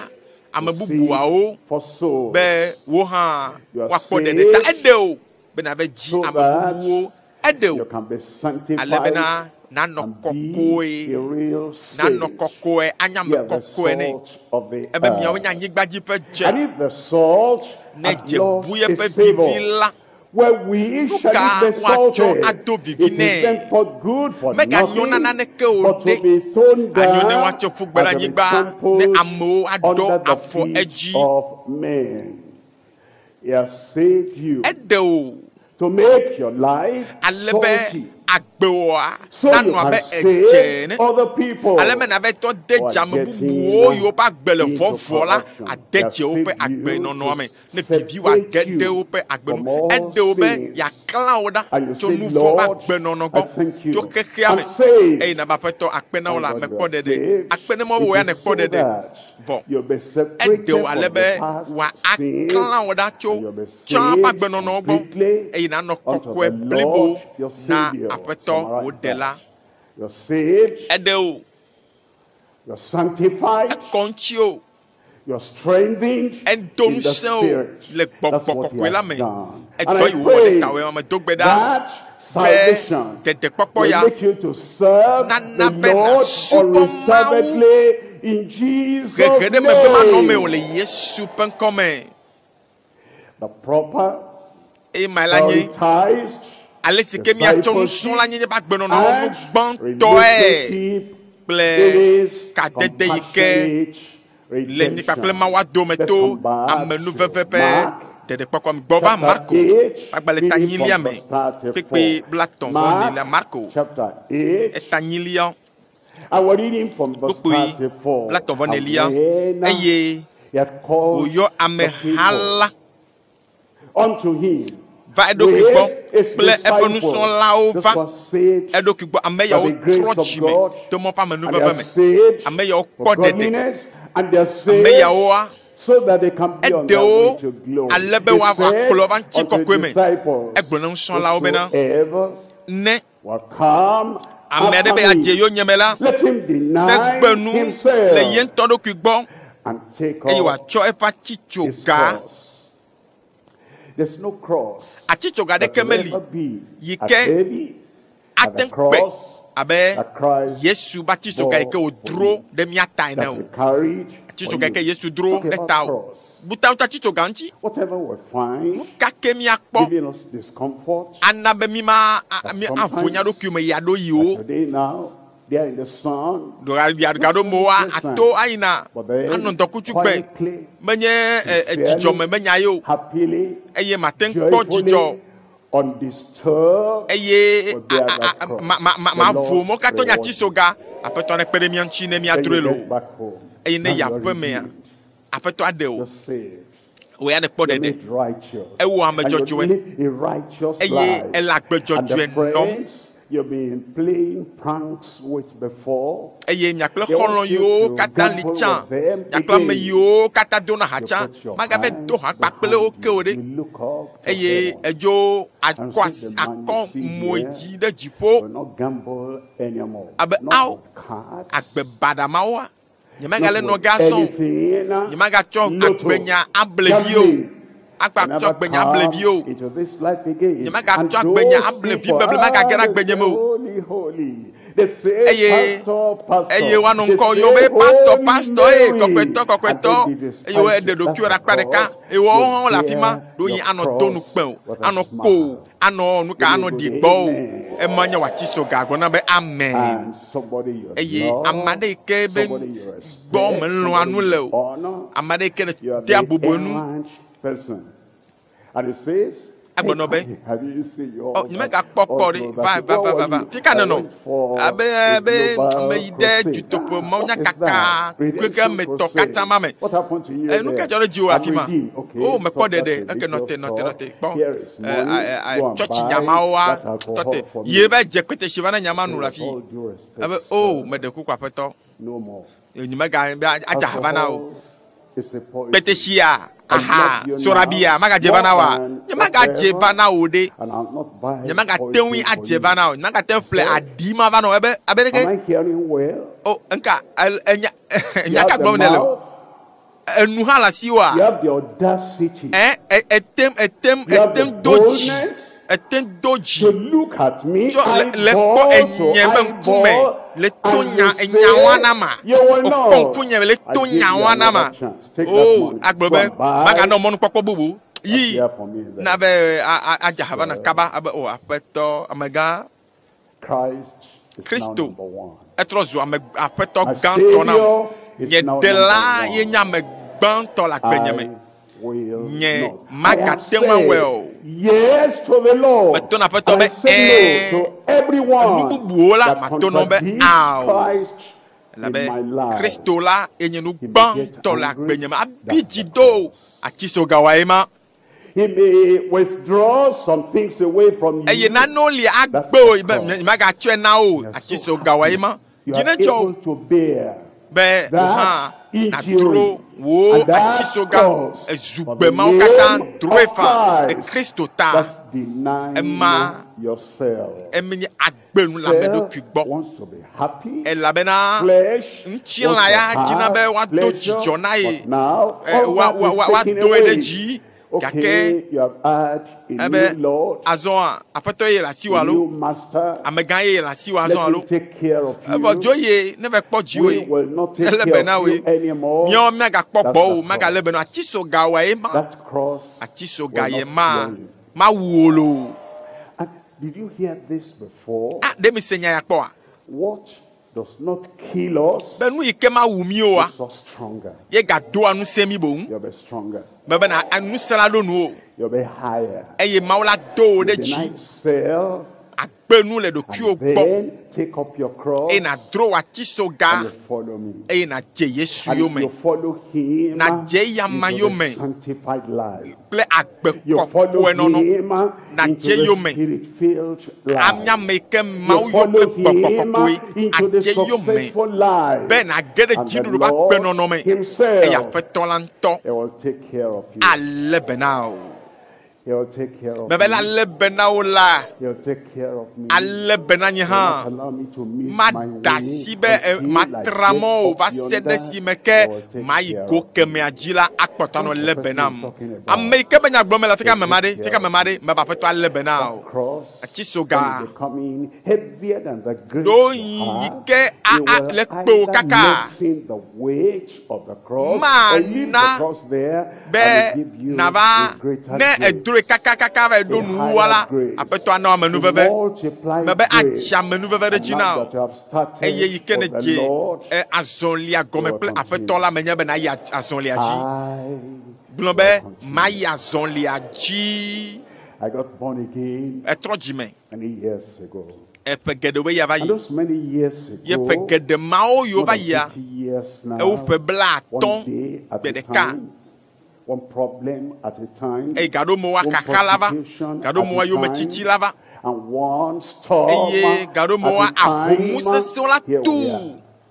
ame to seek bubuawo for souls. be wo hã You are woakpɔ ɖeɖe ta. saved Eɖe wò be nàve dzi so ame that bubuwo. Eɖe you wò can be ale sanctified bena nanɔ and be kɔkɔe, a real nanɔ saint. kɔkɔe, anye ame You are the kɔkɔe nɛ. salt of the Ebe miawo nye earth. anyigba dzi ƒe dze. And if the salt Ne had dze lost bu yeƒe its savor, vivi la, wherewith nu shall ka it be woatsɔ salted? ado vivi It is nɛ? then for good for Meganyo na nothing, naneke o but to ɖe. be thrown Anyo ne down woatsɔ ƒu gbe ɖe and to be anyigba ne trampled amewo aɖɔ under the afɔ feet edzi. of men. He has saved you Eɖe wò to make your life ale be salty, agbewòa so you nanɔ can abe edze save ene. other people Ale be nàve tɔ de who dze are ame getting bubuwo yiwo ƒe agbe le into vɔvɔ la, corruption. ade He has dze woƒe saved you agbenɔnɔa to me. Ne vivi wòage separate ɖe you woƒe agbe from nu. all Eɖe wò be sins. yeaklã wò ɖa And you tso say, nu vɔ̃ ƒe Lord, agbenɔnɔ I gbɔ, thank tso you. xexea I'm me. saved. Eye nàbe Aƒetɔ akpe na wò Thank la, God you mekpɔ are ɖeɖe. saved. Akpe ne Mawu It wò ya is nèkpɔ so ɖeɖe. that Vɔ. you'll be Eɖe separated wò ale from be the past sins wòaklã wò ɖa tso and you'll be tsã ƒe saved agbenɔnɔwo gbɔ completely eye nànɔ unto kɔkɔe the blibo Lord your na Savior. Aƒetɔ Summarize wò that. ɖela. You're saved, Eɖe wò, you're sanctified, ekɔ ŋuti wò, you're strengthened edo in the ŋusẽ wò Spirit. le That's gbɔgbɔ what he kɔkɔe la has me. done. And Edɔ I yi wòwɔ ɖe pray tawòe me do gbe ɖa that be salvation ɖeɖekpɔkpɔ will ya make you to serve nana the be Lord nàsubɔ Mawu unreservedly in Jesus' hehe ɖe megbe manɔmee o name. le Yesu ƒe ŋkɔme. The proper, Eye ma la nye prioritized ale si ke míatsɔ nusrɔ̃la nyenye ƒe agbenɔnɔ nu and gbãtɔe relationship kple in his kadede yi ke compassionate le mi kpakple redemption. Mawua dome Let's to come back to amenuveve ƒe Mark ɖeɖekpɔkpɔ me. Gbɔ va chapter Marko 8, agbalẽ reading from tanyilia me verse 34. kpekpe blaetɔ̃ vɔ enelia. Mark Marko chapter 8, eta nyilia and we're reading from verse kpukpui 34. blaetɔ̃ vɔ And enelia when eye he had called wòyɔ the ameha people la unto him va eɖokui gbɔ with his kple eƒe disciples, nusrɔ̃lawo this va was saved eɖokui gbɔ. Ame by yawo the grace trɔ of dzime God, to mɔ ƒe and they amenuveve are me. saved Ame yawo for kpɔ ɖeɖe. godliness, and they are Ame saved yawoa so that they can be on their eɖewo way to glory. ale be He woava said kplɔ va ŋuti unto kɔkɔe his me. disciples, Egblɔ na nusrɔ̃lawo bena whosoever ne will come ame aɖe after be yeadze me, yonyeme la, let him deny negbe nu le ye himself ŋutɔ ɖokui gbɔ and take eye up wòatsɔ eƒe his atitsoga. cross. There's no cross Atitsoga that ɖeke will meli ever be yi as ke heavy as ate the ŋu kpe cross abe that Christ Yesu ƒe atitsoga yi ke bore for wòdro you, ɖe mía ta ene that o. he carried for Atitsoga yi ke you. Yesu dro Talk ɖe about ta o. cross. Buta ŋutɔ atitsoga ŋuti. Whatever we find Nu ka ke míakpɔ giving us discomfort, ana be mi ma that mi avo mía sometimes, ɖokui me ya ɖo yiwo. like today now, they are in the sun, Gaɖo not moa very ato pleasant, ayina but anɔ then ŋdɔkutsu gbe. quietly, Menye dzidzɔme sincerely, be nya ye o. happily, Eye mate ŋu kpɔ dzidzɔ joyfully, undisturbed, eye will bear that cross. The mavo Lord mɔ katã nye reward you. atitsoga. Aƒetɔ nekpe ɖe mía ŋuti ne Then míadroe you loo. get back home. Eye ne Now yi you are aƒemea, redeemed. Aƒetɔ aɖe wò. You're saved. Wò ya nèkpɔ You're ɖeɖe. made righteous. Ewɔ ame And you dzɔdzɔe. live a righteous Eye life. ele agbe And the dzɔdzɔe nɔm. friends you've been playing pranks with before, Eye miakple They want xɔlɔ̃ you yiwo to katã li gamble tsã, with them miakple ame again. yiwo katã dona ha You tsã, put your magava hands do ha kpakple wo behind ke o you. ɖe. You look up to Eye heaven. edzo akɔ And say, asi "The man akɔ you see moe here dzi ɖe dziƒo will not gamble anymore. Abe Not ao, with cards, agbe baɖa mawoa, nyemegale not nɔ with ge azɔ o. anything. Nyemagatsɔ Lotto, agbenya able vi o. gambling. Agbatsɔ Never agbenya able vi o. come into this life again. And Nyemagatsɔ agbenya those able vi people, beble magage ɖe they agbenye say, me o. Holy, holy. They say, Eye pastor, pastor. eye woanɔ They ŋkɔ say, yɔm be pastor, Holy pastor, eye Mary. kɔkɔetɔ, And kɔkɔetɔ. then they Eye wo despise eɖe you. ɖokuiwo That's ɖe akpa ɖeka. because Eye woawo you hã wole afi ma. bear Ɖewohĩ your anɔ do nu cross kpẽ o, with a anɔ ko o, smile. anɔ nu ka, You anɔ will ɖi go, gbɔ o. Amen. Ema nye wòatsi soga gblɔ na be amen. And somebody you Eye love, ame aɖe yi ke be somebody you gbɔ respect, melɔ̃a somebody nu le you o, honor, ame aɖe yi ke you are dea the bubu enu. errant person. And it says, Agblɔ nɔ be, hey, have you seen your Ɔ, nyemegakpɔ kpɔ ɖe, va va va va va. Fi ka nenɔ? I went for Abe a be global meyi ɖe crusade. dutoƒo Ah, mawunya what is kaka that? keke me Redemption tɔ katã ma me. crusade. What happened to you E, nu ka there? dzɔ ɖe dziwò I'm afi ma? redeemed. Okay, O, mekpɔ stop that ɖeɖe. Eke religious nɔte nɔte talk. nɔte kpɔ. Here is E, money. a, a, Go and tsɔtsi buy nyamawoa that alcohol tɔte. for me. Ye va dze kpete va na nyama nu le With afi. all due respect, Ebe o, sir, meɖe kuku aƒetɔ. no more. Nyemega be adze ha va na o. Alcohol is a poison. Kpetesia, I aha, love you sorabia, now magadze va na more wa. than Nyemegadze va whatever, na o ɖe. and I'll not buy Nyemagate ŋui poison for adze you. va na o. Nyemagate ŋu ƒle Sir, aɖi ma va na o. Ebe abe am ɖeke. I hearing well? O, nka el- enya You nya ka have the gblɔm nèle o? mouth, Enu hã le asiwòa? you have the audacity Ɛ e- etem etem You have the etem do dzi. boldness Etem do dzi. to look at me Tsɔ le le kpɔ eyeball to enye be ŋkume eyeball le to and nya you enyawoa say, na ma. you will Wòkpɔ not. ŋkunye le I to give you nyawoa na ma. another chance. Take that O money. agblɔ Go be and buy maganɔ mɔnukpɔkpɔ bubu. a Yi beer for me there. na be a- a- adze ha va na Sir, kaba abe o aƒetɔ amegã Christ is now Kristo number one. etrɔ zu ame aƒetɔ My gãtɔ nam. Savior is Nye now ɖela number ye nye one. ame gbãtɔ le agbenye me. I will Nye not. I have magate ŋu awɔe said o. yes to the Lord, Meto na aƒetɔ and be I said no ɛɛ. to Nu everyone bubuwo la that mato nɔ be contradicts ao. Christ in Elabe my life. Kristo la ye nye nu He may get gbãtɔ le angry. agbenye me. Abi That's dzi the do o. cross. Atisogawa ye ma. He may withdraw some things away from Eye you. nanewo li That's agbe the o be cross. nyemagatsɔe na wo. You are so Atisogawa ye happy. ma. You Dzi are nedzɔ able wo to bear be wò that hã injury nàdro wò and that atisoga cross for ezugbe the mawo katã name droe of fa le Christ. Kristo ta. That's denying Ema yourself. eme nye agbenu le ame Self ɖokui gbɔ. wants to be happy. Elabena Flesh wants ŋutilã to ya dzina be have woado pleasure, dzidzɔ na ye. but now Ɛ, all wa that wa is wa taken woadoe ɖe away. dzi gake Okay, you have had a ebe new Lord, azɔa aƒetɔ ye le asiwò a alo new master. amegã ye le asiwò Let azɔ alo him take care of evɔ you. dzo ye ne va kpɔ We dziwòe will not take ele care be na of woe you anymore. míawo míagakpɔ That's gbɔwò the magalé cross. be na atisoga ye ma That cross atisoga will ye not ma kill you. mawu wo loo And did you hear this before? ah ɖe mi se nya ya kpɔa What does not kill us be nu yi ke mawu mi oa makes us stronger. ye gadoa ŋusẽ mi boŋ You'll be stronger. me bena ŋusẽ la ɖo nu o You'll be higher. eye mawu la do wò You ɖe deny dzi self agbe nu le ɖokuiwò and gbɔ then take up your cross eye nàdro wò atisoga and you follow me. eye nàdze Yesu And yome you follow him Nàdze eyama into the yome. sanctified life. kple agbe You follow kɔkɔe nɔnɔ him into Nàdze the yome. spirit-filled life. ame yi ke You mawu yɔ follow kple gbɔgbɔ him kɔkɔe into the adze yome successful life. be nàge ɖe And the dziɖuɖu ƒe agbenɔnɔ me Lord eye himself, aƒetɔ la ŋutɔ he will take care of you. alé be na wò He will take care of me be la you. alé be na wò la He will take care of me. alé be na nye He will not hã allow me to miss my mada way asi be eh, until I matra get mɔ o up va se ɖe yonder. si me He ke will take mayi care go of me. kemea dzi la akpɔtɔ anɔ That's lé the be person nam I'm talking about. ame yi ke be nya gblɔm le fika He'll me ma take ɖe care fika me of ma you. ɖe mebe aƒetɔ alé be na That wò cross, when atisoga it becoming heavier than the grave ɖo you yi yi have, ke a you a will le kpe wò either kaka lessen the weight of the cross or leave the mana cross there be and give you nava a greater ne grace, edroe kakakaka va ɖo a nuwuwua la higher grace, aƒetɔ ana a amenuveve multiplied mebe grace. atsi amenuveve ɖe And dzi now na that wò you have started eye yi ke ne with the dze Lord, e, azɔlia gɔme you will kple aƒetɔ continue. la menye be nayi azɔlia dzi I gblɔ will be continue. mayi azɔlia dzi I got born again etrɔ dzime many years ago. eƒe geɖewo ya va And yi those many years ye ƒe ago, geɖe mawo yiwo more va than yia 50 years ewo now, ƒe bla one atɔ̃ day at gbe the ɖeka time, One problem at a time. Eye gaɖomewoa One xaxa la va persecution gaɖomewoa at a yometiti time. la va And one storm eye gaɖomewoa at a time. ahomu sesẽwo la Here tu we are.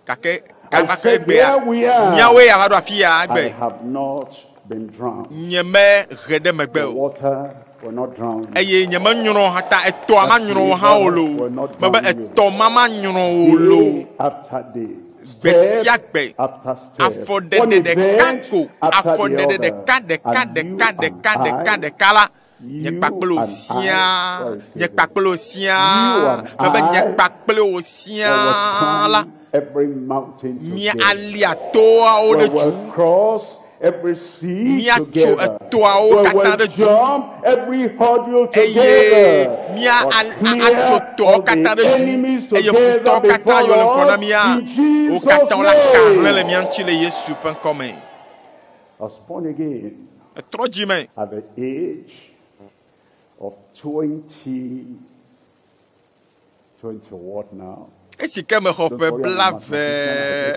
gake I gake said, egbea here we are. míawoe ya va ɖo afi ya I egbe have not been drowned. nye me he ɖe megbe The o water will not drown me. eye nye me nyrɔ hã ta etɔa ma nyrɔ wo hã o lo mebe etɔ ma ma nyrɔ wo lo Day after day. Gbe Step sia gbe after step. One afɔɖeɖe ɖeka event ko after the afɔɖeɖe other. ɖeka ɖeka And you ɖeka and ɖeka ɖeka I, ɖeka la nye you kpakple wò and I, siaa where is nye it? kpakple wò siaa You and mebe nye I kpakple wò we siaa will la climb every mountain mía together. alia toawo We ɖe dzu will cross every sea Míatso together. etoawo We katã will ɖe dzu. jump every hurdle eye together. mía We'll atso clear tɔwo all katã the ɖe dzu enemies eye together futɔwo katã before yiwo le ŋgɔ na us mía in wo Jesus' katã wola ka hlẽ le name. mía ŋuti le Yesu ƒe ŋkɔme I was born again etrɔ dzi me at the age of 20, 20 what now? esi ke mexɔ Don't ƒe worry, I'm a blave mathematician,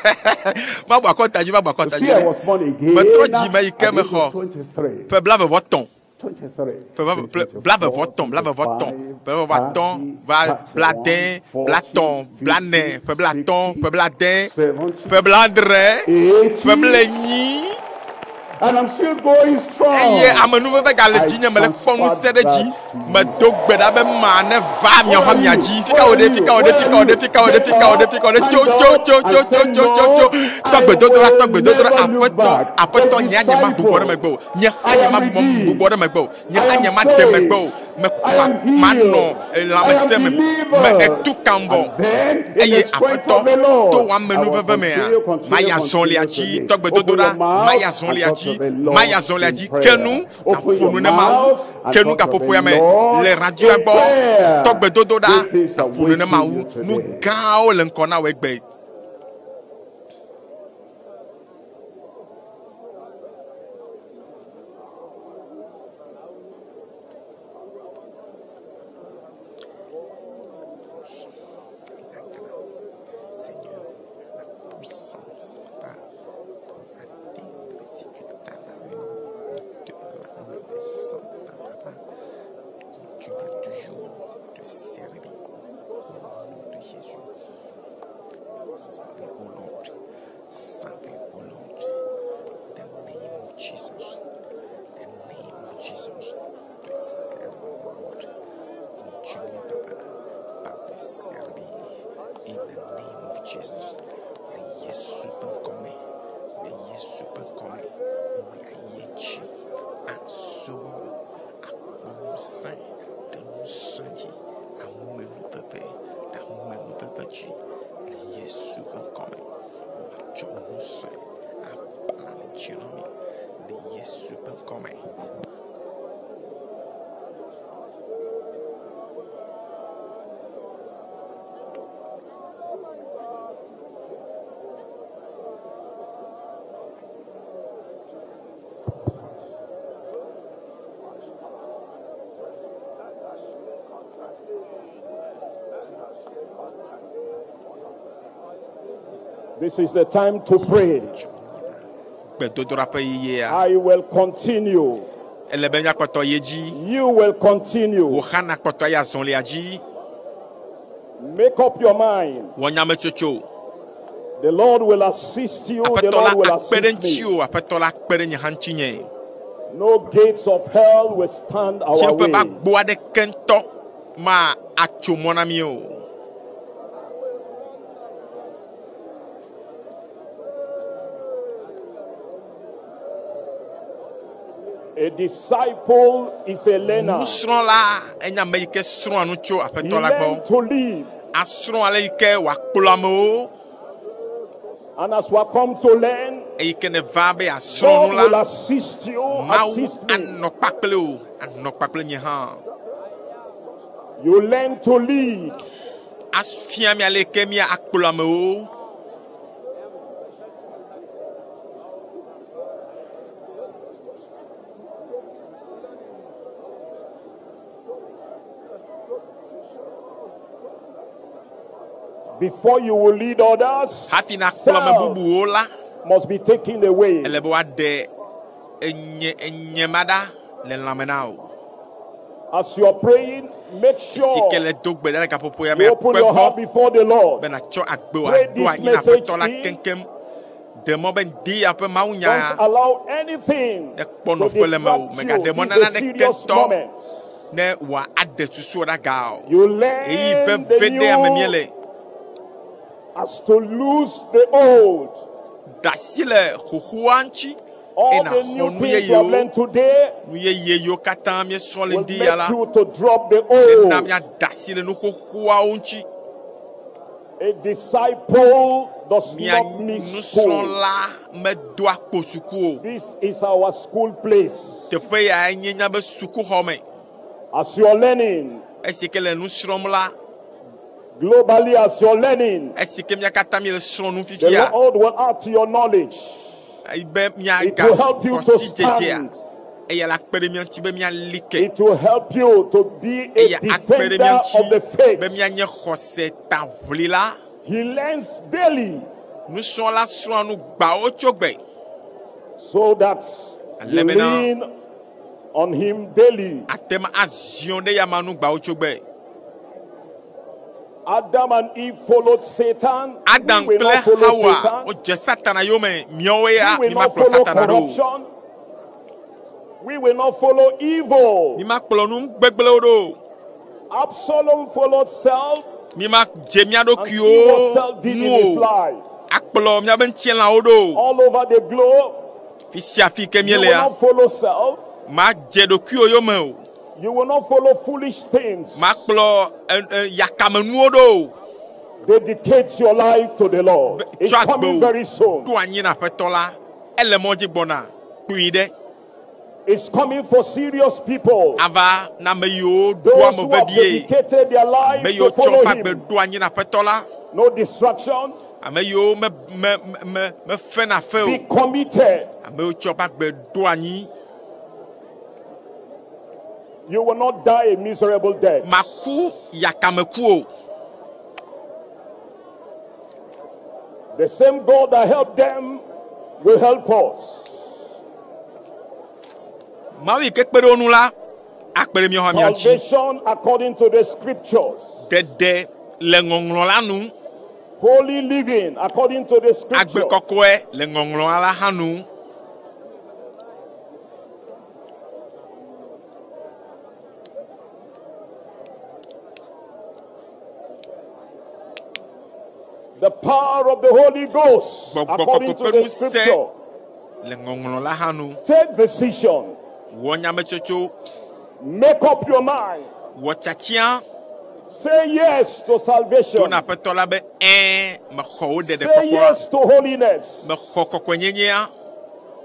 I can mabu akɔta dzi mabu You akɔta see, dzi I was born again Metrɔ at dzi me yi ke the age mexɔ of 23. ƒe blave vɔ tɔ̃ 23, ƒe blave vɔ tɔ̃ blave vɔ tɔ̃ ƒe vɔ atɔ̃ va blade blatɔ̃ blane ƒe blatɔ̃ ƒe blade 70, ƒe bladre ƒe 80, blenyi and I'm still going strong. eye amenuveve gale dzinye mele kpɔ ŋusẽ ɖe dzi medo gbe ɖa be ma ne va miawo mia dzi fika wo ɖe fika wo ɖe fika wo ɖe fika wo ɖe fika wo ɖe fika wo ɖe tso tso tso tso tso tso tso tso tɔgbedodoɖa tɔgbedodoɖa aƒetɔ aƒetɔ nye nye ma gbugbɔ ɖe megbe o nye hã nye ma gbugbɔ ɖe megbe o nye hã nye ma de megbe o mekpa manɔ lãmesẽ me me etu kam vɔ eye aƒetɔ to wò amenuveve mea maya zɔlia dzi tɔgbedodoɖa maya zɔlia dzi maya zɔlia dzi kenu aƒo nu ne mawu kenu gaƒoƒoya me le radioa gbɔ tɔgbedodoɖa aƒo nu ne mawu nu gãwo le ŋkɔ na wò egbe. Seigneur, la puissance, Papa, pour atteindre les résultats à venir de la naissance, Papa. Continue à toujours te servir au nom de Jésus. Salve, O Lord. Salve, O Lord. The name of Jesus. The name of Jesus. Te serve, O Lord. Continue, Papa, par te servir. In the name of Jesus. Le Yesu ƒe Le Yesu ƒe ŋkɔme. Mayi edzi asubɔ akpɔ ŋusẽ ɖe ŋusẽ dzi. Amenuveve ɖe amenuveve dzi. Le Yesu ƒe ŋkɔme. Matsɔ ŋusẽ abla le dzi na mi. Le Yesu ƒe ŋkɔme. This is the time to pray. Gbedodoɖa ƒe yeyea. I will continue. Ele be míakpɔtɔ yi edzi. You will continue. Wò hã nakpɔtɔ ayi azɔlia dzi. Make up your mind. Wɔ nyametsotso. The Lord will assist you. The Aƒetɔ la Lord will akpe ɖe assist me. ŋutiwò. Aƒetɔ la akpe ɖe nye hã ŋutinye. No gates of hell will stand our Tsiẽƒe way. ƒe agbo aɖeke ŋutɔ ma atso mɔ na mí o. A disciple is a learner. Nusrɔ̃la enye ame yi ke srɔ̃a nu tso He aƒetɔ la gbɔ. learned to live. Asrɔ̃ ale yi ke wòakplɔ amewo And as we come to learn, eyi ke ne va be yeasrɔ̃ God nu will la, assist you, Mawu assist me. anɔ kpakple wò, anɔ kpakple nye hã. You learn to lead. Afia mi ale yi ke mía akplɔ amewo. Before you will lead others, Hafi nakplɔ ame self bubuwo la, must be taken away. ele be woaɖe Enye enye ma ɖa le lãme na o. As you are praying, make Si sure ke le do gbe ɖa le gaƒoƒo ya me you open akpe your heart gbɔ before the Lord. be nàtsɔ agbe wò Pray aɖo this anyi na message aƒetɔ la in. keŋkeŋ. Ɖe mɔ be ŋdi ya ƒe mawunya Don't allow anything nekpɔ to nɔƒe le mewò. distract Mègaɖe you. mɔ na This is a naneke serious tɔ moment. ne wòa aɖe susuwo ɖe aga o. You Ɣeyiɣi learn the veve ɖe ame new míele. as to lose the old. Da asi le xoxoa ŋuti eye All the nàxɔ new nu things you have yeyewo. learned today Nu yeye yiwo katã míesrɔ̃ le will ŋdi ya la make you to drop the nena old. míada asi le nu xoxoawo ŋuti. A disciple does Mía not miss school. nusrɔ̃la medoa kpo suku o. This is our school place. Teƒe ya nye míaƒe sukuxɔ me. As you are learning, Esi ke le nu srɔ̃m la, globally as you're learning, esi ke mía katã míele srɔ̃ nu the fifia, Lord will add to your knowledge. be It will help you míagaxɔ to sidzedzea, stand. eya la kpe ɖe mía ŋuti be míali ke. It will help you to be a Eya akpe ɖe mía defender of the ŋuti faith. be míanye xɔsetaʋlila. He learns daily Nusrɔ̃la srɔ̃a nu gbawo tso gbe so that you Alebena- lean on him daily. ate ŋu aziɔ ɖe yama nu gbawo tso gbe. Adam and Eve followed Satan. Adam We will kple not follow Hawa Satan. wodze Satana yome. Míawoe ya We will not mímakplɔ follow Satana ɖo o. corruption. We will not follow evil. Mímakplɔ nu gbegblẽwo ɖo o. Absalom followed self Mímadze mía and see what ɖokuiwo self did nu in his o. life. Akplɔ míaƒe ŋutilãwo ɖo o. All over the globe, Fi sia fi ke you will míelea, not follow self. madze ɖokuiwo yome o. You will not follow foolish things. Makplɔ e, e, yakamenuwo ɖo o. Dedicate your life to the Lord. It's Tsɔ agbe coming o. very soon. Ɖo anyi na aƒetɔ la. Ele mɔ dzi gbɔna. Kpui ɖe. It's coming for serious people. Ava na ame yiwo ɖo Those ame who have vevie. dedicated their life Ame yiwo to tsɔ follow woƒe agbe Him. ɖo anyi na aƒetɔ la. No distraction. Ame yiwo me me me mefena fe Be o. committed. Ame yiwo tsɔ woƒe agbe ɖo anyi. You will not die a miserable death. Maku yakameku o. The same God that helped them will help us. Mawu yi ke kpe ɖe wo ŋu la, akpe ɖe míawo hã mía ŋuti. Salvation according to the scriptures. Ɖeɖe le ŋɔŋlɔ la nu. Holy living according to the Agbe scripture. kɔkɔe le ŋɔŋlɔ la hã nu. The power of the Holy Ghost Gbɔgbɔ according kɔkɔe to ƒe the ŋusẽ scripture. le ŋɔŋlɔ la hã nu. Take decision. Wɔ nyametsotso, Make up your mind. wɔ tiatia, Say yes to to salvation. na aƒetɔ la be ɛ̃, mexɔ wo Say ɖeɖekpɔkpɔa, yes to holiness. mexɔ kɔkɔenyenyea,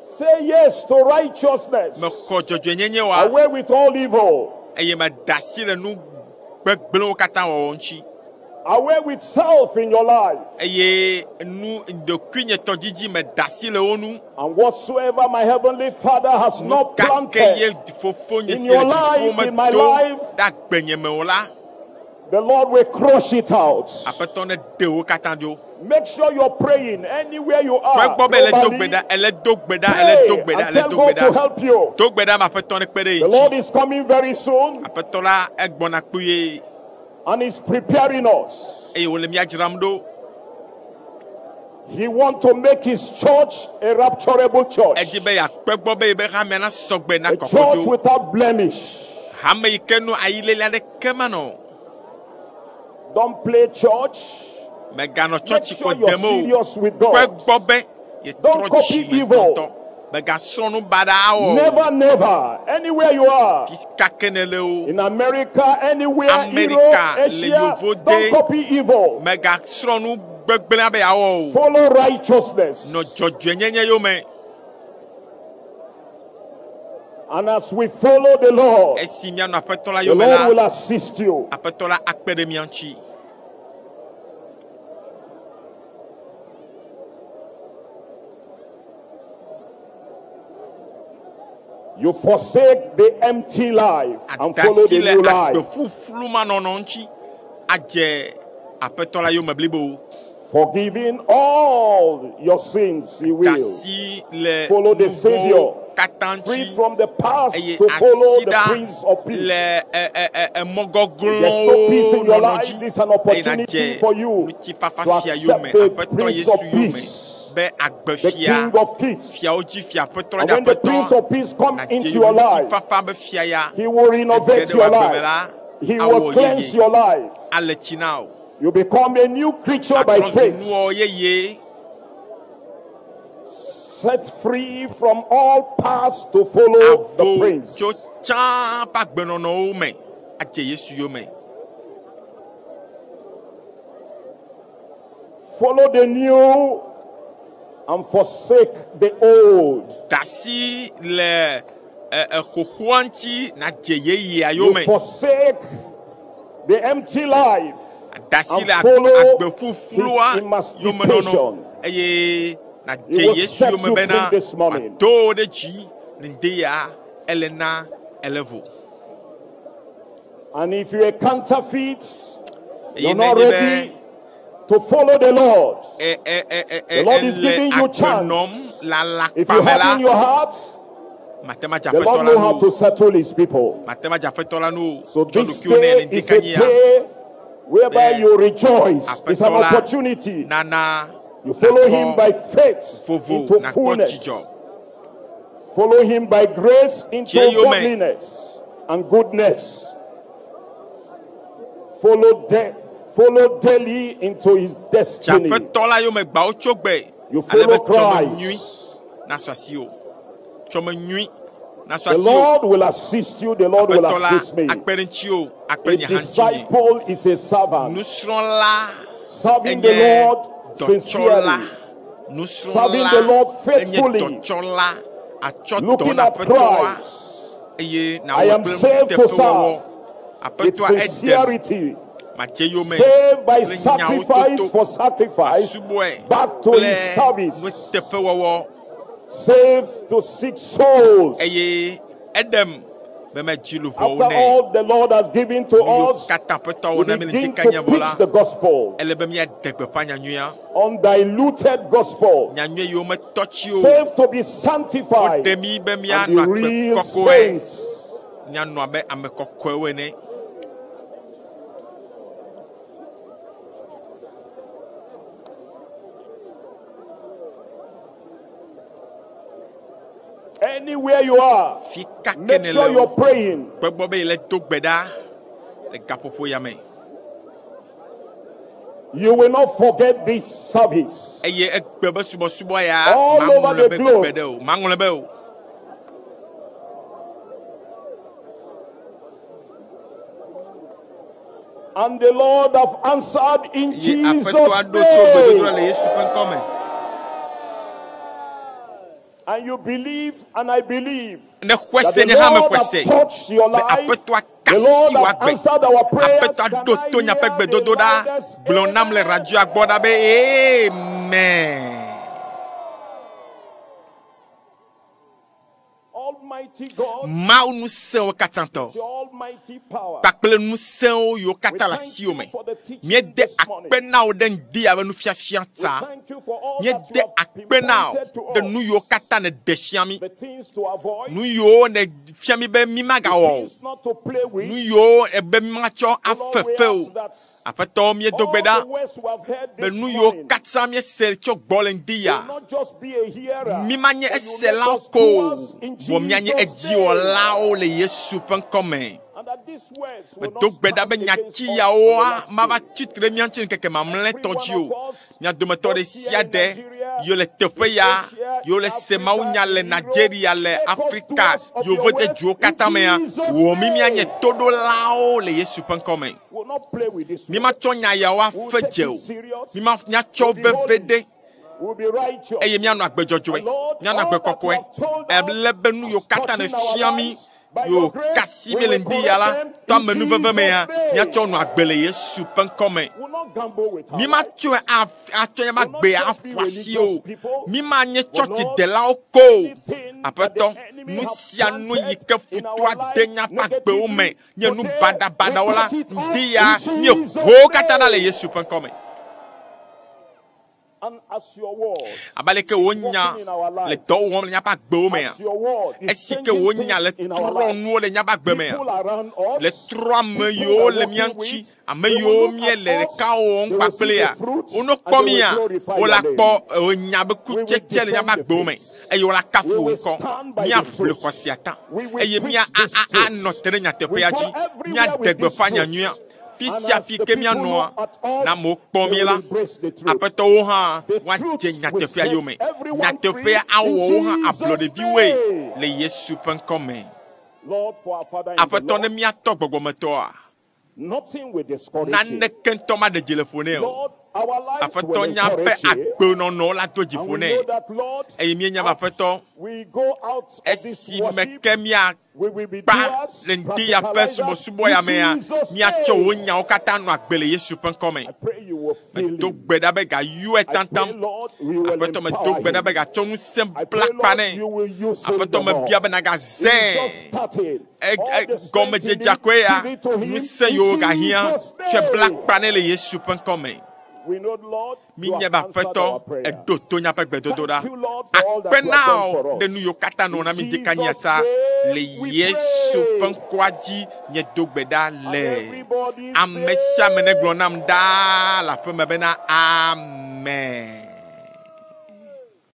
Say yes to righteousness. mexɔ dzɔdzɔenyenye wa Away with all evil. eye meda asi le nu gbegblẽwo katã wɔwɔ ŋuti. Away with self in your life. Eye nu ɖokuinyetɔdzidzi meda asi le wo ŋu. And whatsoever my heavenly Father has Nu not ka ke planted, ye fofonye in si your le dziƒo life, in my medo life, ɖe agbenye me o la, the Lord will crush it out. aƒetɔ ne ɖe wo katã dzo. Make sure you're praying anywhere you Kpɔ are. egbɔ be ele do gbe Globally, ɖa, ele do gbe ɖa, ele do pray gbe ɖa, and ele tell do gbe God to ɖa. help you. Do gbe ɖa ma aƒetɔ ne kpe ɖe ye The Lord ŋuti. is coming very soon Aƒetɔ la egbɔna kpuie and is preparing us. eye wòle mía dzram ɖo. He wants to make his church a rapturable church, Edi be yeakpe gbɔ be yebe hamea na sɔgbe na a church kɔkɔdzo. without blemish. Hame yi ke nu ayilele aɖeke manɔ o. Don't play church. Mèganɔ Make tsɔtsi sure kɔ you're dem o. serious with Kpɔ God. egbɔ be yetrɔ Don't copy dzi me evil. ŋutɔŋutɔ. Mègasrɔ̃ nu baɖa o. Never, never. Anywhere you are. Fi ka ke ne le o. In America, anywhere, America, Europe, le Asia, Yevuwo don't de. copy evil. Mègasrɔ̃ nu gbegblẽa be yeawɔ o. Follow righteousness. Nɔ dzɔdzɔenyenye yome. And as we follow the Lord, Esi míanɔ aƒetɔ la the yome Lord will la, assist you. aƒetɔ la akpe ɖe mía ŋuti. You forsake the empty life and follow Adasi the le new life. agbe ƒuƒlu manɔnɔ ŋuti adze aƒetɔ la yome blibo. Forgiving all your sins, He will. Dasi le Follow the nu Savior. vɔ̃wo katã Free ŋuti from the past eye to follow asi the ɖa Prince of Peace. le ɛ, ɛ, ɛ, emɔ There's no peace gɔglɔ̃wo in your nɔnɔ life. dzi This is an eye opportunity nadze for you ŋutifafa to fia accept yome the aƒetɔ Prince Yesu of yome Peace, be agbe the fia King of Kings. fiawo dzi fia aƒetɔ la And dzi when the Prince aƒetɔ of Peace comes nadze into your life, ŋutifafa be fia ya he will ege renovate ɖe your wò agbe me life. la He will awɔ cleanse yeye your life. ale tsi na wò You become a new creature by atrɔ zu faith, nuwɔwɔ yeye set free from all paths to follow the avo Prince. tso tsã ƒe agbenɔnɔwo me adze Yesu yome Follow the new and forsake the old. da asi le ɛ, ɛ, xoxoa ŋuti nadze yeyea You yome forsake the empty life da asi and le follow agbe ƒuƒlua his yomenɔnɔ emancipation. eye nadze He will Yesu set yome you bena free this morning. wòado wò ɖe dzi le ŋdi ya ele na ele vo And if you're a counterfeit, eye you're not nenye be ready to follow the Lord. ɛ, ɛ, ɛ, ɛ, The ɛ, Lord is ele giving you agbe chance. nɔm le If you alakpa me harden la your heart, mate ma dze the aƒetɔ Lord la knows how nu to o settle his people. mate ma dze aƒetɔ la nu o So tsɔ this ɖokuiwò nɛ le day ŋdi is a kanyia day whereby Be you rejoice. It's an aƒetɔ la opportunity. nana You follow him nakpɔ by faith vovo into nakpɔ fullness. dzidzɔ Follow him by grace into Dze yome. godliness and goodness. Follow, follow daily into his Dze destiny. aƒetɔ la yome gbawo tso gbe You ale be follow tsɔme nyui Christ. nasu asiwò tsɔme nyui nasu The asiwò Lord will assist you. The Lord will aƒetɔ la assist me. akpe ɖe ŋutiwò akpe A ɖe nye hã ŋutinye disciple is a servant, nusrɔ̃la serving the enye Lord dɔtsɔla sincerely, serving nusrɔ̃la the Lord enye faithfully, dɔtsɔla atsɔ dɔ looking na at aƒetɔa Christ eye I nawɔ am kple saved to nuteƒewɔwɔ serve with aƒetɔa eɖem sincerity, madze yome saved by kple nyawo sacrifice toto for sacrifice, asubɔe back to kple his service, nuteƒewɔwɔ saved to seek souls. eye eɖem be medzi luʋɔwo After nɛ all the Lord has given to nu yiwo us, katã aƒetɔ we wɔ na mi le begin ŋdi to kanya vɔ la preach the gospel, ele be míaɖe gbeƒã nyanyuia undiluted gospel, nyanyui yiwo metɔ tsi o saved to be sanctified woɖe mí be and míanɔ be agbe real kɔkɔe saints. míanɔ abe ame kɔkɔewo ene Anywhere you are, fi ka ke make ne sure le you're o praying. kpe gbɔ be yele do gbe ɖa le gaƒoƒo ya me You will not forget this service. eye egbe be subɔsubɔ ya All over maŋlɔ the be globe. gbe ɖe o maŋlɔ be o And the Lord have answered in eye Jesus' aƒetɔa ɖo to gbedodoɖa le name. Yesu ƒe ŋkɔ me And you believe, and I believe ne xɔe that se the nye hã me Lord xɔe have se touched your be life. aƒetɔa The kasi Lord wò have agbe answered our prayers. aƒetɔa Can ɖo I to nyaƒe hear the gbedodoɖa loudest gblɔ nam le amen? radioa gbɔ ɖa be amen Almighty God, Mawu ŋusẽwo katã tɔ your almighty power. kpakple ŋusẽwo yiwo We katã le thank asiwò you me for the teaching míede this morning. akpe na wò ɖe ŋdi abe nufiafia We ta thank you for all that you míede have akpe na wò pinpointed to ɖe nu us. yiwo katã nèɖe fia mí The things to avoid, nu yiwo nè fia mí be mí the magawɔ o things not to play with. nu yiwo ebe mí matsɔ The Lord, we afefe o ask that aƒetɔ míedo gbe all ɖa the words we have heard be this nu yiwo morning katã míese tso gbɔ le ŋdi ya will not just be a hearer, mí manye but you make eselawo us ko o doers in vɔ míanye Jesus' name. edziwɔlawo le Yesu ƒe ŋkɔ me And that these words will medo not gbe ɖa stand be against nyati us on the yawoa last mava day. tsitre mía ŋuti ŋkeke Every mamlɛtɔ one dzi o of us, mía dometɔ ɖe both sia here in ɖe Nigeria, yiwo le teƒe in ya Asia, yiwo in le se Africa, mawunya le in Europe, Nigeria le make us Afrika doers of your yevote words duwo in katã mea Jesus' wò mí míanye name. toɖolawo le Yesu ƒe ŋkɔ me We'll not play with this mí word. matsɔ nya yawo We'll afe take dze it o serious. mí ma míatsɔ We'll be veve holy. ɖe We'll be righteous. eye míanɔ agbe dzɔdzɔe And Lord, míanɔ all agbe that you kɔkɔe have told us ele be nu yiwo as katã ne touching our fia mí lives, by yiwo your grace, kasi we mí le will ŋdi ya correct la them to in amenuveve me ya Jesus' name. míatsɔ nɔ agbe le Yesu ƒe ŋkɔ me We'll not gamble with our mí life. matsɔe atsɔ míaƒe We'll not agbe just be aƒu asi o religious people, mí manye but Lord, tsɔtsidelawo ko o anything that the aƒetɔ enemy nu have sia nu yi planted ke in our futua de life míaƒe agbewo me negatively, nye nu today we baɖabaɖawo la cut it off ŋdi in ya Jesus' míeho katã ɖa le name. Yesu ƒe ŋkɔ me. And as your word, Abe aleke wò nya le dɔ wɔm le míaƒe agbewo mea, as your word is esi ke changing wò nya le things in our trɔ life, nuwo le míaƒe agbe mea, people around us, le trɔ ame people yiwo we le are mía working ŋuti, with, ame they will yiwo look míele at us, ɖeka wɔm they will see kpakplea, the fruits, wonɔ and kpɔ they will mía, glorify wola your name. kpɔ enya be We will kutsetse le defend míaƒe the agbewo me faith. eye wola kafu We wò will ŋkɔ. stand by the Míaʋli truth. xɔsia ta We will eye preach mía this a- a- truth. anɔ te ɖe We nyateƒea go dzi. everywhere Míade with this gbeƒã truth. nyanyuia. Fi And sia as fi the ke people míanɔa, look at us, ne amewo kpɔ they mí will la, embrace the truth. aƒetɔwo hã The woadze truth will nyateƒea set yome. everyone Nyateƒea free awɔ in wo hã Jesus' ablɔɖeviwoe name. le Yesu ƒe ŋkɔ me. Lord, for our Father in the Aƒetɔ ne Lord, míatɔ gbɔgbɔmetɔa, nothing will discourage him. naneke ŋutɔ maɖe dzi le ƒo nɛ o. Lord, our lives Aƒetɔ will míaƒe encourage him. agbenɔnɔ la do dzi And ƒo we nɛ. know that, Lord, Eye míenya be as aƒetɔ, we go out of this esime worship, ke míakpa we will be doers, le ŋdi ya ƒe practicalizers subɔsubɔ ya in mea, Jesus' míatsɔ wò name. nyawo katã nɔ agbe le Yesu ƒe ŋkɔ me. I pray you will fill Medo him. gbe ɖa be gayɔe I pray, taŋtaŋ. Lord, we will Aƒetɔ medo empower gbe ɖa him. be gatsɔ ŋusẽ I bla pray, kpa Lord, nɛ. you will use him Aƒetɔ the more. mebia be He's nagazãe. just started. E- All e- the strength he Gɔmedzedzea needs, koe ya, give it to him ŋusẽ in yiwo gahiã, Jesus' tsɔe bla name. kpa nɛ le Yesu ƒe ŋkɔ me. We know, Lord, you Míenya have be answered aƒetɔ our prayer. eɖo to míaƒe gbedodoɖa. Thank you, Lord, for all Akpe that you na have done wò for ɖe us. nu yiwo katã nɔ In na mí ŋdikanya Jesus' sa le name we Yesu ƒe pray. ŋkɔa dzi míedo gbe ɖa And le. everybody Ame sia ame say, negblɔ nam ɖaa le aƒeme bena amen.